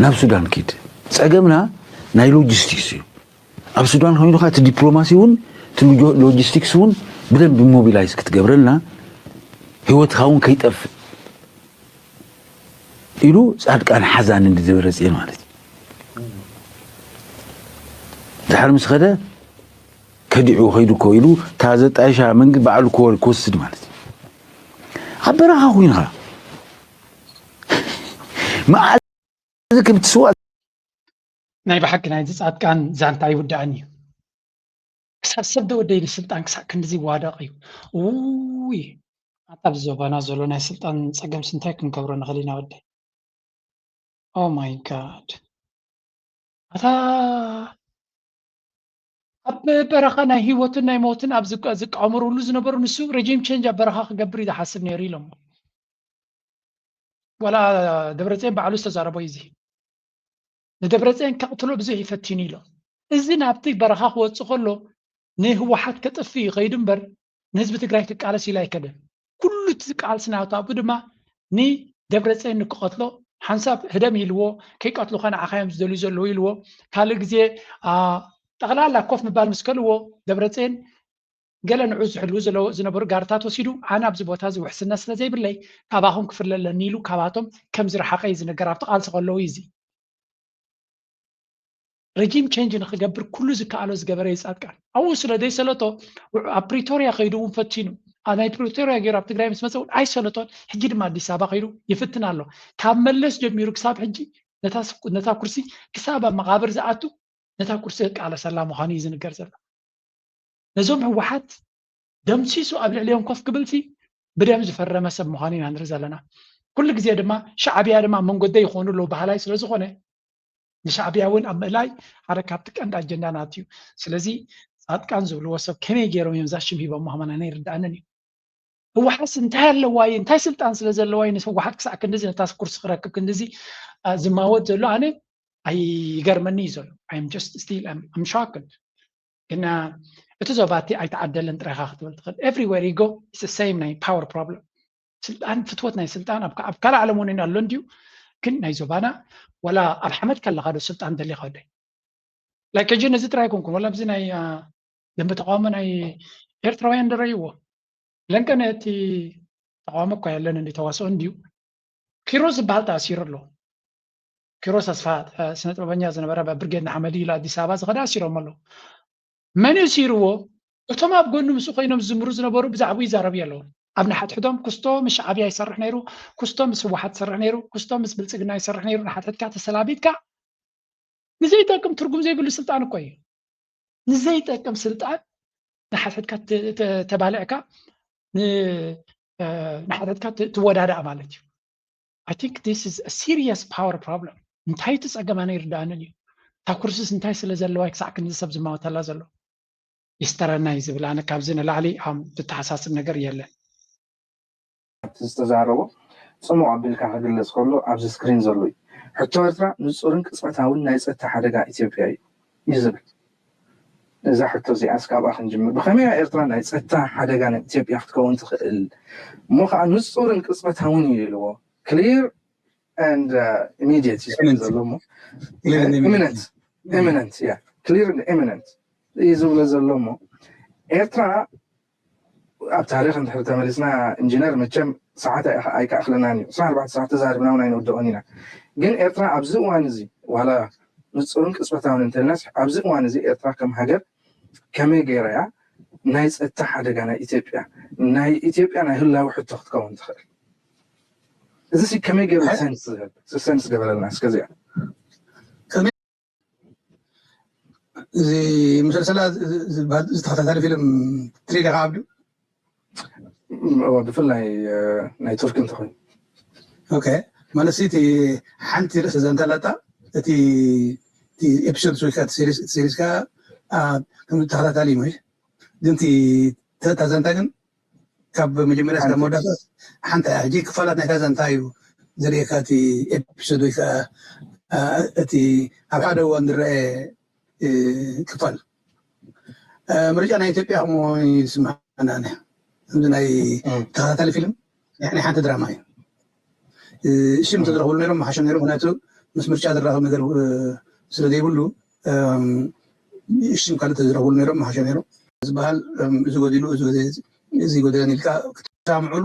ናብ ሱዳን ኪድ። ፀገምና ናይ ሎጂስቲክስ እዩ። ኣብ ሱዳን ኮይኑ ከዓ እቲ ዲፕሎማሲ እውን እቲ ሎጂስቲክስ እውን ብደንብ ሞቢላይዝ ክትገብረልና ህይወትካ እውን ከይጠፍእ ኢሉ ፃድቃን ሓዛኒ ንደብረፅዮን ማለት እዩ። ድሓር ምስ ኸደ ከዲዑ ከይዱ እኮ ኢሉ እታ ዘጣየሻ መንግ ባዕሉ ክወስድ ማለት እዩ። ኣብ በረኻ ኮይንኻ መዓዝ ክትስዋእ ናይ ብሓቂ ናይዚ ፃድቃን ዛንታ ይውዳእን እዩ። ክሳብ ሰብ ደወደይ ንስልጣን ክሳብ ክንድዚ ይዋደቕ እዩ። ውይ ኣታ ኣብዚ ዞባና ዘሎ ናይ ስልጣን ፀገምስ እንታይ ክንገብሮ ንኽእል ኢና ወደይ? Oh my God ኣታ ኣብ በረኻ ናይ ህይወትን ናይ ሞትን ኣብ ዝቃወምርሉ ዝነበሩ ንሱ regime change ኣብ በረኻ ክገብር እዩ ዝሓስብ ነይሩ ኢሎም። ዋላ ደብረፅዮን ባዕሉ ዝተዛረቦ እዩ እዚ። ንደብረፅዮን ከቕትሎ ብዙሕ ይፈትኑ ኢሎም። እዚ ናብቲ በረኻ ክወፅእ ከሎ ንህወሓት ከጥፍእ ይኸይዱ እምበር ንህዝቢ ትግራይ ክቃለስ ኢሉ ኣይከደን። ኩሉ እቲ ቃልሲ ናቱ ኣብኡ ድማ ንደብረፅዮን ንክቐትሎ ሓንሳብ ህደም ኢልዎ ከይቀትሉኻ ንዓኻ እዮም ዝደልዩ ዘለዉ ኢልዎ። ካልእ ግዜ ጠቕላላ ኮፍ ምባል ምስ ከልዎ ደብረፅዮን ገለ ንዑ ዝሕልዉ ዝነበሩ ጋርታት ወሲዱ ኣነ ኣብዚ ቦታ እዚ ውሕስነት ስለ ዘይብለይ ካባኹም ክፍለ ኣለኒ ኢሉ ካባቶም ከም ዝረሓቐ እዩ ዝንገር ኣብቲ ቃልሲ ከለዉ እዩ እዚ። Regime change ንክገብር ኩሉ ዝከኣሎ ዝገበረ እዩ ፃድቃን ኣብኡ ስለ ዘይሰለቶ ኣብ ፕሪቶርያ ከይዱ እውን ፈቲኑ ኣብ ናይ ፕሪቶርያ ገይሩ ኣብ ትግራይ ምስ መፀ እውን ኣይሰለቶን ሕጂ ድማ ኣዲስ ኣበባ ከይዱ ይፍትን ኣሎ ካብ መለስ ጀሚሩ ክሳብ ሕጂ ነታ ኩርሲ ክሳብ ኣብ መቃብር ዝኣቱ ነታ ኩርሲ ክቃለሰላ ምዃኑ እዩ ዝንገር ዘሎ ነዞም ህወሓት ደምሲሱ ኣብ ልዕሊኦም ኮፍ ክብልሲ ብደም ዝፈረመ ሰብ ምዃኑ ኢና ንርኢ ዘለና ኩሉ ግዜ ድማ ሻዕብያ ድማ መንጎደይ ይኾኑ ኣለዉ ባህላይ ስለ ዝኾነ ንሻዕብያ እውን ኣብ ምእላይ ሓደ ካብቲ ቀንዲ ኣጀንዳ ናት እዩ ስለዚ ፃድቃን ዝብልዎ ሰብ ከመይ ገይሮም እዮም ዛ ሽም ሂቦም ምሃማና ናይ ርዳእንን እዩ ህወሓትስ እንታይ ኣለዋ እዩ እንታይ ስልጣን ስለ ዘለዋ እዩ ንህወሓት ክሳዕ ክንድዚ ነታ ኩርሲ ክረክብ ክንድዚ ዝማወት ዘሎ ኣነ ኣይገርመኒ እዩ ዘሎ I'm just still I'm shocked ግን እቲ ዞባ እቲ ኣይተዓደለን ጥራይካ ክትብል ትኽእል everywhere you go it's the same ናይ power problem ስልጣን ፍትወት ናይ ስልጣን ኣብ ካልእ ዓለም እውን ኣሎ እንድዩ ግን ናይ ዞባና ወላ ኣብ ሓመድ ከለካ ዶ ስልጣን ደሊካ ወደይ like ሕጂ ነዚ ጥራይ ኣይኮንኩን ወላ ኣብዚ ናይ ደንበ ተቃውሞ ናይ ኤርትራውያን ደረይዎ ለንቀነ እቲ ተቃውሞ እኳ የለን እንዲ ተዋስኦ እንድዩ ኪሮስ ዝበሃል ተኣሲሩ ኣሎ ኪሮስ ኣስፋ ስነ ጥበበኛ ዝነበረ ብርጌድ ንሓመድ ኢሉ ኣዲስ ኣበባ ዝኸደ ኣሲሮም ኣለዉ መን እዩ ሲርዎ እቶም ኣብ ጎኑ ምስኡ ኮይኖም ዝዝምሩ ዝነበሩ ብዛዕባኡ ይዛረቡ ኣለዉ ኣብ ንሓትሕቶም ክስቶ ምስ ሻዕብያ ይሰርሕ ነይሩ ክስቶ ምስ ህወሓት ይሰርሕ ነይሩ ክስቶ ምስ ብልፅግና ይሰርሕ ነይሩ ንሓትሕትካ ተሰላቢትካ ንዘይጠቅም ትርጉም ዘይብሉ ስልጣን እኮ እዩ ንዘይጠቅም ስልጣን ንሓትሕትካ ተባልዕካ ንሓትሕትካ ትወዳዳእ ማለት እዩ I think this is a serious power problem። እንታይ እቲ ጸገም ኣነ ይርዳእንን እዩ። እታ ኩርስስ እንታይ ስለ ዘለዋ ክሳዕ ክንዚ ሰብ ዝማወተላ ዘሎ ይስተረናይ ዝብል። ኣነ ካብዚ ንላዕሊ ኣም ዝተሓሳስብ ነገር የለን። ዝተዛረቦ ጽሙቕ ኣቢልካ ክግለጽ ከሎ ኣብዚ ስክሪን ዘሎ እዩ። ሕቶ ኤርትራ ንጹርን ቅጽበታውን ናይ ጸጥታ ሓደጋ ኢትዮጵያ እዩ እዩ ዝብል። እዛ ሕቶ እዚኣ እስካብኣ ክንጅምር፣ ብኸመይ ኤርትራ ናይ ጸጥታ ሓደጋ ናይ ኢትዮጵያ ክትከውን ትኽእል? እሞ ከዓ ንጹርን ቅጽበታውን እዩ ኢልዎ። Clear and ኢሚዲየት እዩ ዘሎ እሞ ኢሚነንት ኢሚነንት ያ clear and imminent እዩ ዝብሎ ዘሎ እሞ ኤርትራ ኣብ ታሪክ እንድሕር ተመሊስና ኢንጂነር መቸም ሰዓት ኣይከኣክለናን እዩ። ዕስራን ኣርባዕተ ሰዓት ተዛሪብና እውን ኣይንውድኦን ኢና። ግን ኤርትራ ኣብዚ እዋን እዚ ዋላ ንፁርን ቅፅበታውን እንተልናስ ኣብዚ እዋን እዚ ኤርትራ ከም ሃገር ከመይ ገይራ እያ ናይ ፀጥታ ሓደጋ ናይ ኢትዮጵያ ናይ ኢትዮጵያ ናይ ህላዊ ሕቶ ክትከውን ትኽእል? እዚ ሲ ከመይ ገይሩ ሰንስ ዝህብ ሰንስ ገበረልና እስከዚኣ እዚ ሙሰልሰላ ዝተኸታተለ ፊልም ትሪኢ ዲኻ ኣብዱ? ብፍላይ ናይ ቱርኪ እንተኾይኑ ኦኬ ማለት እቲ ሓንቲ ርእሲ ዘንተላጣ እቲ ኤፒሶድ ወይ ከዓ ሲሪስ ከዓ ከም ተኸታታሊ እዩ ግን እታ ዘንታ ግን ካብ መጀመርያ እስካብ መወዳእታ ሓንቲ እያ። ሕጂ ክፋላት ናይታ ዛንታ እዩ ዘርእየካ እቲ ኤፒሶድ ወይ ከዓ እቲ ኣብ ሓደ እዋን ዝረአ ክፋል። ምርጫ ናይ ኢትዮጵያ ከምኡ ይስምዓና። ከምዚ ናይ ተኸታታሊ ፊልም ናይ ሓንቲ ድራማ እዩ። ሽም ተዝረኽብሉ ነይሮም መሓሸ ነይሩ። ምክንያቱ ምስ ምርጫ ዝራኸብ ነገር ስለ ዘይብሉ ሽም ካልእ ተዝረኽብሉ ነይሮም መሓሸ ነይሩ። ዝበሃል እዚ ጎዲሉ እዚ ጎደለን ኢልካ ክትሰማምዕሉ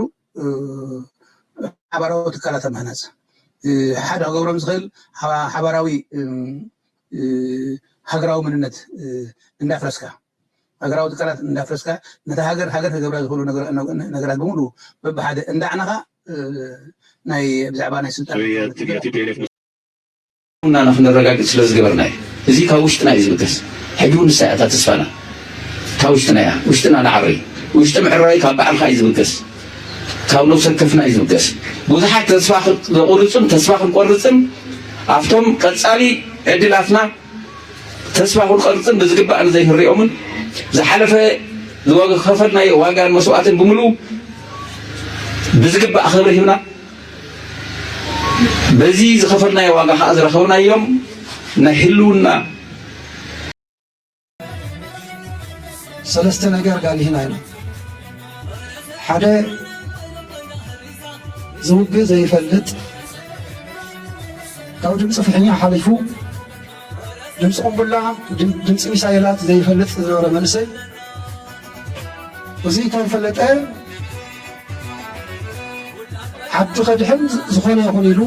ሓባራዊ ትካላት ኣብ ምህናፅ ሓደ ክገብሮም ዝኽእል ሓባራዊ ሃገራዊ መንነት እንዳፍረስካ ሃገራዊ ትካላት እንዳፍረስካ ነታ ሃገር ሃገር ክገብራ ዝኽእሉ ነገራት ብምሉ በብሓደ እንዳዕነኻ ናይ ብዛዕባ ናይ ስልጣን እና ንክነረጋግፅ ስለ ዝገበርና እዩ። እዚ ካብ ውሽጥና እዩ ዝብገስ። ሕጂ እውን ንሳ እያ እታ ተስፋና። እታ ውሽጥና እያ። ውሽጥና ንዓሪ። ውሽጢ ምዕራይ ካብ ባዕልኻ እዩ ዝብገስ። ካብ ነብሰ ወከፍና እዩ ዝብገስ። ብዙሓት ተስፋ ዘቑርፅን ተስፋ ክንቆርፅን ኣብቶም ቀፃሊ ዕድላትና ተስፋ ክንቆርፅን ብዝግባእ ንዘይክንሪኦምን ዝሓለፈ ዝኸፈልናዮ ዋጋን መስዋእትን ብምሉኡ ብዝግባእ ክብሪ ሂብና በዚ ዝኸፈልናዮ ዋጋ ከዓ ዝረኸብናዮም ናይ ህልውና ሰለስተ ነገር ጋሊህና ኢና። ሓደ ዝውግእ ዘይፈልጥ ካብ ድምፂ ፍሕኛ ሓሊፉ ድምፂ ቁምቡላ ድምፂ ሚሳይላት ዘይፈልጥ ዝነበረ መንእሰይ እዚ ከይፈለጠ ዓዲ ከድሕን ዝኾነ ይኹን ኢሉ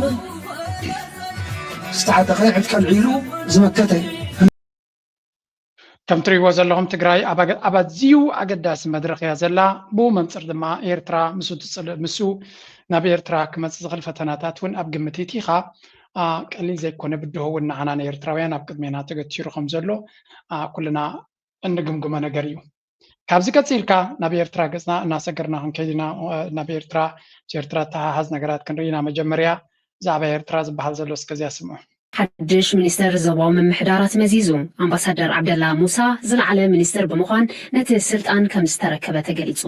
ዝተዓጠቐ ዕጥቂ ኣልዒሉ ዝመከተ ከም ትሪእዎ ዘለኹም ትግራይ ኣብ ኣዝዩ ኣገዳሲ መድረኽ እያ ዘላ። ብኡ መንፅር ድማ ኤርትራ ምስ ትፅል ምስ ናብ ኤርትራ ክመፅእ ዝኽእል ፈተናታት እውን ኣብ ግምት ይቲኻ ቀሊል ዘይኮነ ብድሆ እውን ንዓና ንኤርትራውያን ኣብ ቅድሜና ተገቲሩ ከም ዘሎ ኩልና እንግምግሞ ነገር እዩ። ካብዚ ቀፂልካ ናብ ኤርትራ ገፅና እናሰገርና ክንከይድ ኢና። ናብ ኤርትራ ኤርትራ ተሓሓዝ ነገራት ክንርኢ ኢና። መጀመርያ ብዛዕባ ኤርትራ ዝበሃል ዘሎ እስከዚያ ስምዑ። ሓድሽ ሚኒስተር ዞባዊ ምምሕዳራት መዚዙ። ኣምባሳደር ዓብደላ ሙሳ ዝለዓለ ሚኒስተር ብምዃን ነቲ ስልጣን ከም ዝተረከበ ተገሊጹ።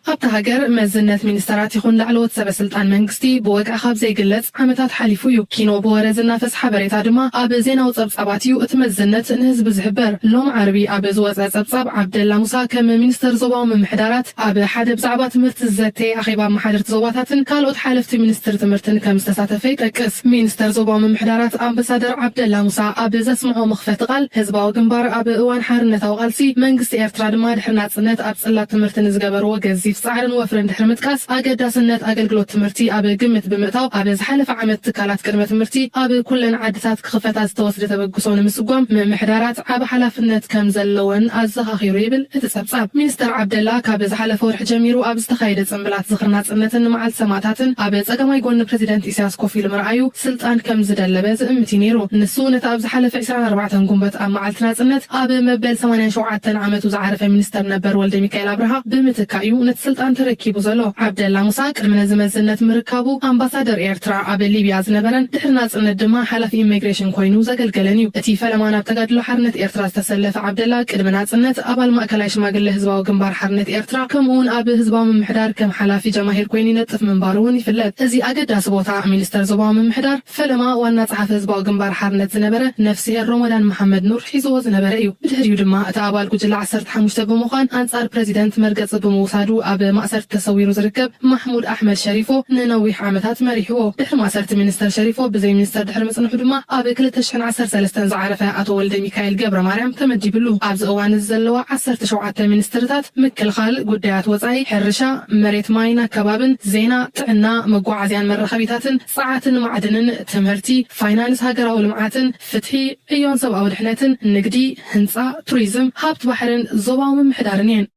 ኣብታ ሃገር መዝነት ሚኒስተራት ይኹን ላዕለዎት ሰበ ስልጣን መንግስቲ ብወግዒ ካብ ዘይግለጽ ዓመታት ሓሊፉ እዩ። ኪኖ ብወረ ዝናፈስ ሓበሬታ ድማ ኣብ ዜናዊ ጸብጻባት እዩ እቲ መዝነት ንህዝቢ ዝሕበር። ሎም ዓርቢ ኣብ ዝወጸ ጸብጻብ ዓብደላ ሙሳ ከም ሚኒስተር ዞባዊ ምምሕዳራት ኣብ ሓደ ብዛዕባ ትምህርቲ ዝዘተየ ኣኼባ ኣመሓደርቲ ዞባታትን ካልኦት ሓለፍቲ ሚኒስትሪ ትምህርትን ከም ዝተሳተፈ ይጠቅስ። ሚኒስተር ዞባዊ ምምሕዳራት ኣምባሳደር ዓብደላ ሙሳ ኣብ ዘስምዖ መኽፈቲ ቃል፣ ህዝባዊ ግንባር ኣብ እዋን ሓርነታዊ ቃልሲ፣ መንግስቲ ኤርትራ ድማ ድሕሪ ናጽነት ኣብ ጽላት ትምህርቲ ንዝገበርዎ ገዚፍ ጻዕርን ወፍርን ድሕሪ ምጥቃስ፣ ኣገዳስነት ኣገልግሎት ትምህርቲ ኣብ ግምት ብምእታው ኣብ ዝሓለፈ ዓመት ትካላት ቅድመ ትምህርቲ ኣብ ኩለን ዓድታት ክኽፈታ ዝተወስደ ተበግሶ ንምስጓም ምምሕዳራት ዓቢ ሓላፍነት ከም ዘለወን ኣዘኻኺሩ ይብል እቲ ጸብጻብ። ሚኒስተር ዓብደላ ካብ ዝሓለፈ ወርሒ ጀሚሩ ኣብ ዝተኻየደ ጽምብላት ዝኽሪ ናጽነትን ንመዓልቲ ሰማእታትን ኣብ ጸጋማይ ጎኒ ፕረዚደንት ኢሳያስ ኮፍ ኢሉ ምርኣዩ ስልጣን ከም ዝደለበ ዝእምት እዩ ነይሩ። ንሱ ነቲ ኣብ ዝሓለፈ ዕስራን ኣርባዕተን ጉንበት ኣብ መዓልቲ ናጽነት ኣብ መበል ሰማንያን ሸውዓተን ዓመቱ ዝዓረፈ ሚኒስተር ነበር ወልደሚካኤል ኣብርሃ ብምትካእ እዩ ነቲ ስልጣን ተረኪቡ ዘሎ። ዓብደላ ሙሳ ቅድሚ ነዚ መዝነት ምርካቡ ኣምባሳደር ኤርትራ ኣብ ሊብያ ዝነበረን ድሕሪ ናጽነት ድማ ሓላፊ ኢሚግሬሽን ኮይኑ ዘገልገለን እዩ። እቲ ፈለማ ናብ ተጋድሎ ሓርነት ኤርትራ ዝተሰለፈ ዓብደላ ቅድሚ ናጽነት ኣባል ማእከላይ ሽማግለ ህዝባዊ ግንባር ሓርነት ኤርትራ ከምኡውን ኣብ ህዝባዊ ምምሕዳር ከም ሓላፊ ጀማሂር ኮይኑ ይነጥፍ ምንባሩ እውን ይፍለጥ። እዚ ኣገዳሲ ቦታ ሚኒስተር ዞባዊ ምምሕዳር ፈለማ ዋና ጸሓፊ ህዝባዊ ግንባር ሓርነት ዝነበረ ነፍስሄር ሮሞዳን መሓመድ ኑር ሒዝዎ ዝነበረ እዩ። ብድሕሪኡ ድማ እቲ ኣባል ጉጅለ ዓሰርተ ሓሙሽተ ብምዃን ኣንጻር ፕረዚደንት መርገጺ ብምውሳዱ ኣብ ማእሰርቲ ተሰዊሩ ዝርከብ ማሕሙድ ኣሕመድ ሸሪፎ ንነዊሕ ዓመታት መሪሕዎ። ድሕሪ ማእሰርቲ ሚኒስተር ሸሪፎ ብዘይ ሚኒስተር ድሕሪ ምጽንሑ ድማ ኣብ ክልተ ሽሕን ዓሰርተ ሰለስተን ዝዓረፈ ኣቶ ወልደ ሚካኤል ገብረ ማርያም ተመዲብሉ። ኣብዚ እዋን እዚ ዘለዋ ዓሰርተ ሸውዓተ ሚኒስትርታት ምክልኻል፣ ጉዳያት ወጻኢ፣ ሕርሻ፣ መሬት ማይን ኣከባብን፣ ዜና፣ ጥዕና፣ መጓዓዝያን መራኸቢታትን፣ ጸዓትን ማዕድንን፣ ትምህርቲ፣ ፋይናንስ ሃገራዊ ልምዓትን፣ ፍትሒ፣ ዕዮን ሰብኣዊ ድሕነትን፣ ንግዲ፣ ህንጻ፣ ቱሪዝም፣ ሃብቲ ባሕርን ዞባዊ ምምሕዳርን እየን።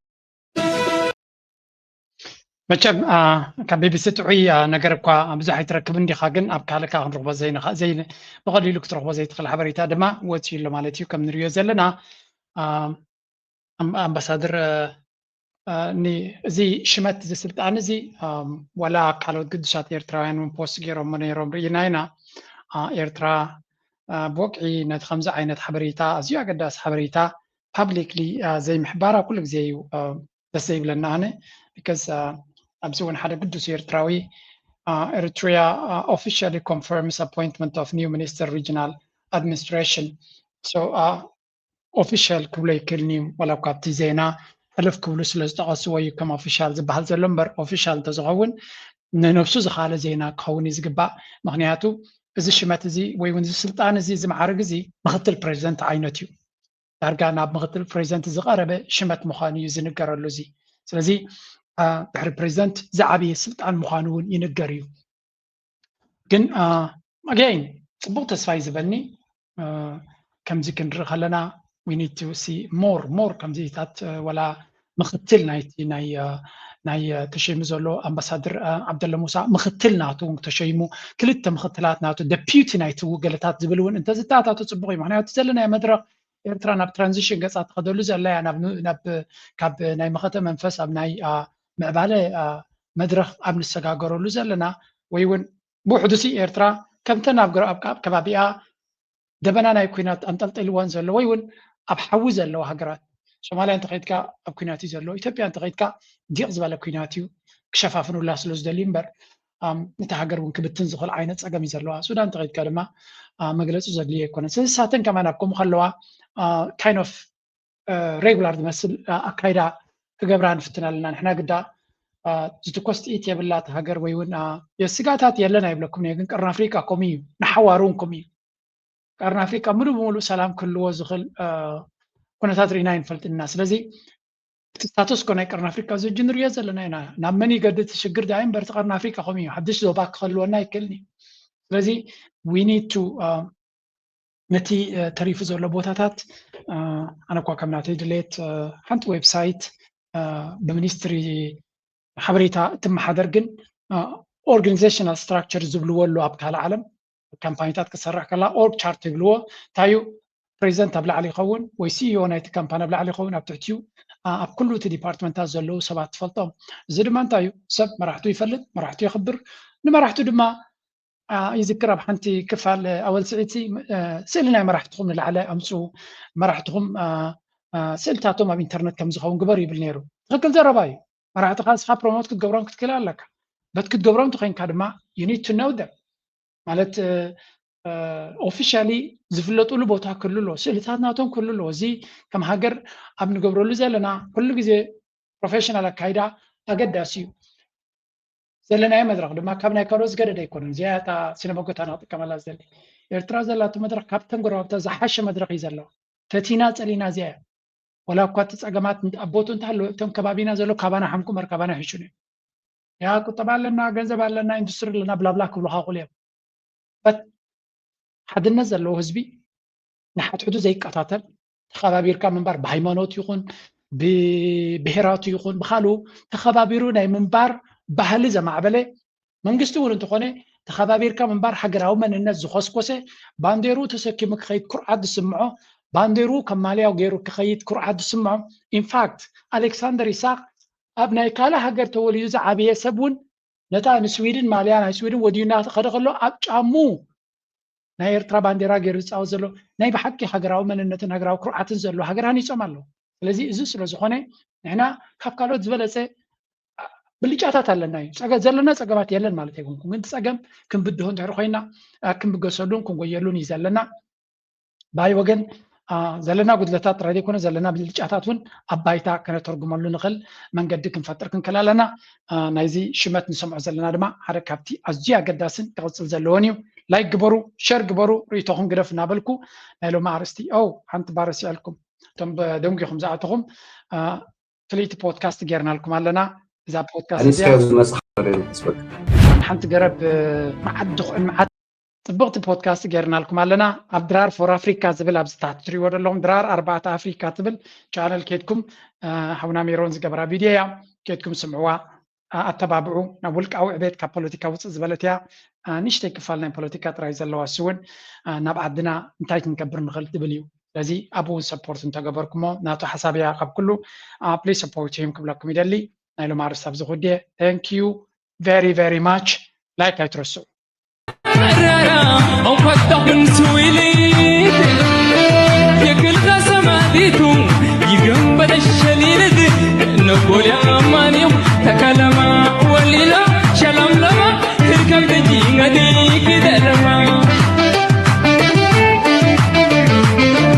መቸም ካብ ቢቢሲ ጥዑይ ነገር እኳ ብዙሕ ኣይትረክብን ዲኻ፣ ግን ኣብ ካልእካ ክንረኽቦ ዘይንኻ ዘይ ብቐሊሉ ክትረኽቦ ዘይትኽእል ሓበሬታ ድማ ወፂኡ ኣሎ ማለት እዩ። ከም ንሪኦ ዘለና ኣምባሳደር፣ እዚ ሽመት እዚ ስልጣን እዚ ዋላ ካልኦት ግዱሳት ኤርትራውያን እውን ፖስት ገይሮሞ ነይሮም ርኢና ኢና። ኤርትራ ብወግዒ ነቲ ከምዚ ዓይነት ሓበሬታ፣ ኣዝዩ ኣገዳሲ ሓበሬታ ፓብሊክሊ ዘይምሕባራ ኩሉ ግዜ እዩ ደስ ዘይብለኒ ኣነ። ቢካዝ ኣብዚ እውን ሓደ ግዱስ ኤርትራዊ፣ Eritrea officially confirms appointment of new minister regional administration። So ኦፊሻል ክብሎ ይክእልኒ እዩ፣ ዋላ እኳ ኣብቲ ዜና ሕልፍ ክብሉ ስለ ዝጠቐስዎ እዩ ከም ኦፊሻል ዝበሃል ዘሎ እምበር፣ ኦፊሻል እንተዝኸውን ንነብሱ ዝኻለ ዜና ክኸውን እዩ ዝግባእ። ምክንያቱ እዚ ሽመት እዚ ወይ እውን እዚ ስልጣን እዚ፣ እዚ መዓርግ እዚ ምክትል ፕሬዚደንት ዓይነት እዩ። ዳርጋ ናብ ምክትል ፕሬዚደንት ዝቐረበ ሽመት ምዃኑ እዩ ዝንገረሉ። እዚ ስለዚ ድሕሪ ፕሬዚደንት ዝዓበየ ስልጣን ምዃኑ እውን ይንገር እዩ። ግን ኣገይን ፅቡቅ ተስፋ እዩ ዝበኒ። ከምዚ ክንርኢ ከለና we need to see more more ከምዚታት፣ ወላ ምክትል ናይቲ ናይ ናይ ተሸይሙ ዘሎ ኣምባሳደር ዓብደለ ሙሳ ምክትል ናቱ እውን ተሸይሙ፣ ክልተ ምክትላት ናቱ፣ ደፒዩቲ ናይቲ ገለታት ዝብል እውን እንተዝተኣታቶ ፅቡቅ እዩ። ምክንያቱ ዘለናዮ መድረክ ኤርትራ ናብ ትራንዚሽን ገፃ ትኸደሉ ዘላ እያ፣ ናብ ካብ ናይ መኸተ መንፈስ ኣብ ናይ ምዕባለ መድረክ ኣብ ንሰጋገረሉ ዘለና፣ ወይ እውን ብውሕዱ ሲ ኤርትራ ከምተን ኣብ ከባቢኣ ደበና ናይ ኲናት ኣንጠልጢልወን ዘሎ ወይ እውን ኣብ ሓዊ ዘለዋ ሃገራት፣ ሶማልያ እንተኸይድካ ኣብ ኲናት እዩ ዘሎ፣ ኢትዮጵያ እንተኸይድካ ዲቕ ዝበለ ኲናት እዩ፣ ክሸፋፍኑላ ስለ ዝደልዩ እምበር ነቲ ሃገር እውን ክብትን ዝኽእል ዓይነት ፀገም እዩ ዘለዋ። ሱዳን እንተኸይድካ ድማ መግለፂ ዘድልዮ ኣይኮነን። ስለዚ ሳተን ከማን ኣብ ከምኡ ከለዋ kind of regular ዝመስል ኣካይዳ ክገብራ ንፍትን ኣለና። ንሕና ግዳ ዝትኮስ ጥይት የብላ እታ ሃገር ወይ እውን ስጋታት የለን ኣይብለኩም እየ፣ ግን ቀርኒ ኣፍሪቃ ከምኡ እዩ፣ ንሓዋሩ እውን ከምኡ እዩ። ቀርኒ ኣፍሪቃ ሙሉእ ብሙሉእ ሰላም ክህልዎ ዝኽእል ኩነታት ርኢና ኣይንፈልጥን ኢና። ስለዚ እቲ ስታተስ ኮ ናይ ቀርኒ ኣፍሪቃ እዚ ሕጂ ንሪኦ ዘለና ኢና። ናብ መን ይገድድ እቲ ሽግር ዳኣ እምበር እቲ ቀርኒ ኣፍሪቃ ከምኡ እዩ። ሓድሽ ዞባ ክህልወና ኣይክእልን እዩ። ስለዚ we need to ነቲ ተሪፉ ዘሎ ቦታታት፣ ኣነ እኳ ከም ናተይ ድሌት ሓንቲ ዌብሳይት ብሚኒስትሪ ሓበሬታ እትመሓደር ግን organizational structure ዝብልዎ ኣሎ ኣብ ካልእ ዓለም። ካምፓኒታት ክትሰርሕ ከላ org chart ይብልዎ። እንታይ እዩ? ፕሬዚደንት ኣብ ላዕሊ ይኸውን ወይ ሲኢኦ ናይቲ ካምፓኒ ኣብ ላዕሊ ይኸውን፣ ኣብ ትሕቲኡ ኣብ ኩሉ እቲ ዲፓርትመንታት ዘለዉ ሰባት ትፈልጦም። እዚ ድማ እንታይ እዩ? ሰብ መራሕቱ ይፈልጥ፣ መራሕቱ የኽብር፣ ንመራሕቱ ድማ ይዝክር ኣብ ሓንቲ ክፋል ኣወል ስዒድ ስእሊ ናይ መራሕትኹም ንላዕሊ ኣምፅኡ፣ መራሕትኹም ስእልታቶም ኣብ ኢንተርነት ከም ዝኸውን ግበሩ ይብል ነይሩ። ትኽክል ዘረባ እዩ። መራሕትኻ ንስኻ ፕሮሞት ክትገብሮም ክትክእል ኣለካ። በት ክትገብሮም እንተኮይንካ ድማ you need to know them ማለት officially ዝፍለጥሉ ቦታ ክህሉ ኣለዎ፣ ስእልታት ናቶም ክህሉ ኣለዎ። እዚ ከም ሃገር ኣብ ንገብረሉ ዘለና ኩሉ ግዜ ፕሮፌሽናል ኣካይዳ ኣገዳሲ እዩ። ዘለናዮ መድረክ ድማ ካብ ናይ ካልኦት ዝገደደ ኣይኮነን። እዚኣ እታ ስነ መጎታና ክጥቀመላ ዝደሊ። ኤርትራ ዘላቶ መድረክ ካብተን ጎረባብታ ዝሓሸ መድረክ እዩ ዘለዋ። ፈቲና ፀሊና እዚኣ እያ። ወላ እኳ እቲ ፀገማት ኣብ ቦትኡ እንተሃለወ እቶም ከባቢና ዘሎ ካባና ሓምቁ እምበር ካባና ይሕሹን እዮም። ያ ቁጠባ ኣለና፣ ገንዘብ ኣለና፣ ኢንዱስትሪ ኣለና ብላብላ ክብሉኻ ይኽእሉ እዮም። በት ሓድነት ዘለዎ ህዝቢ ንሓድሕዱ ዘይቀታተል፣ ተኸባቢርካ ምንባር ብሃይማኖት ይኹን ብብሄራቱ ይኹን ብኻልኡ ተኸባቢሩ ናይ ምንባር ባህሊ ዘማዕበለ መንግስቲ እውን እንተኾነ ተኸባቢርካ ምንባር ሃገራዊ መንነት ዝኾስኮሰ ባንዴርኡ ተሰኪሙ ክኸይድ ኩርዓት ዝስምዖ ባንዴርኡ ከም ማልያው ገይሩ ክኸይድ ኩርዓት ዝስምዖ ኢንፋክት ኣሌክሳንደር ይስሐቅ ኣብ ናይ ካልእ ሃገር ተወሊዱ ዝዓበየ ሰብ እውን ነታ ንስዊድን ማልያ ናይ ስዊድን ወዲኡ እናኸደ ከሎ ኣብ ጫሙ ናይ ኤርትራ ባንዴራ ገይሩ ዝፃወት ዘሎ ናይ ብሓቂ ሃገራዊ መንነትን ሃገራዊ ኩርዓትን ዘሎ ሃገር ሃኒፆም ኣለዉ። ስለዚ እዚ ስለ ዝኾነ ንሕና ካብ ካልኦት ዝበለፀ ብልጫታት ኣለና እዩ። ጸገ-፣ ዘለና ጸገማት የለን ማለት ኣይኮንኩን፣ ግን እቲ ጸገም ክንብድሆ እንድሕር ኮይና፣ አ፣ ክንብገሰሉን ክንጎየሉን እዩ ዘለና። ብኣይ ወገን፣ አ፣ ዘለና ጉድለታት ጥራይ ዘይኮነ ዘለና ብልጫታት እውን ኣብ ባይታ ከነተርጉመሉ ንኽእል መንገዲ ክንፈጥር ክንክእል ኣለና። አ፣ ናይዚ ሽመት ንሰምዖ ዘለና ድማ ሓደ ካብቲ ኣዝዩ ኣገዳስን ክቕጽል ዘለዎን እዩ። ላይክ ግበሩ፣ ሸር ግበሩ፣ ርእይቶኹም ግደፍ እናበልኩ ናይ ሎሚ ኣርእስቲ፣ ኦ፣ ሓንቲ ባረስ ይኣልኩም። እቶም ብ-፣ ደንጒኹም ዝኣተኹም፣ አ፣ ፍልይቲ ፖድካስት ጌርናልኩም ኣለና። እዛ ፖድካስት ኣነስ እዚኣ ካብ ዝመጽእ ሓበሬታ ተስበክ። ሓንቲ ገረብ፣ እ፣ መዓት ድኹዕን መዓት ጽብቕቲ ፖድካስት ጌርናልኩም ኣለና። ኣብ ድራር ፎር ኣፍሪካ ዝብል ኣብዚ ታሕቲ ትሪእዎ ዘለኹም ድራር ኣርባዕተ ኣፍሪካ ትብል ቻነል ኬድኩም፣ እ፣ ሓውና ሜሮን ዝገበራ ቪድዮ እያ። ኬድኩም ስምዕዋ፣ እ፣ ኣተባብዑ። ናብ ውልቃዊ ዕቤት ካብ ፖለቲካ ውፅእ ዝበለት እያ። እ፣ ንእሽተይ ክፋል ናይ ፖለቲካ ጥራይ ዘለዋ እሱ እውን፣ እ፣ ናብ ዓድና እንታይ ክንገብር ንኽእል ትብል እዩ። ስለዚ ኣብኡ እውን ሰፖርት እንተገበርኩሞ ናቱ ሓሳብ እያ ካብ ኩሉ፣ እ፣ ፕሊዝ ሰፖርት ሂም ክብለኩም ይደሊ። ናይ ሎሚ ኣርእስቲ ኣብዚ ክውድእ። Thank you very very much። ላይክ ኣይትረስዑ። Rara, on kwakta kun suwili. Yekil kasama ditu.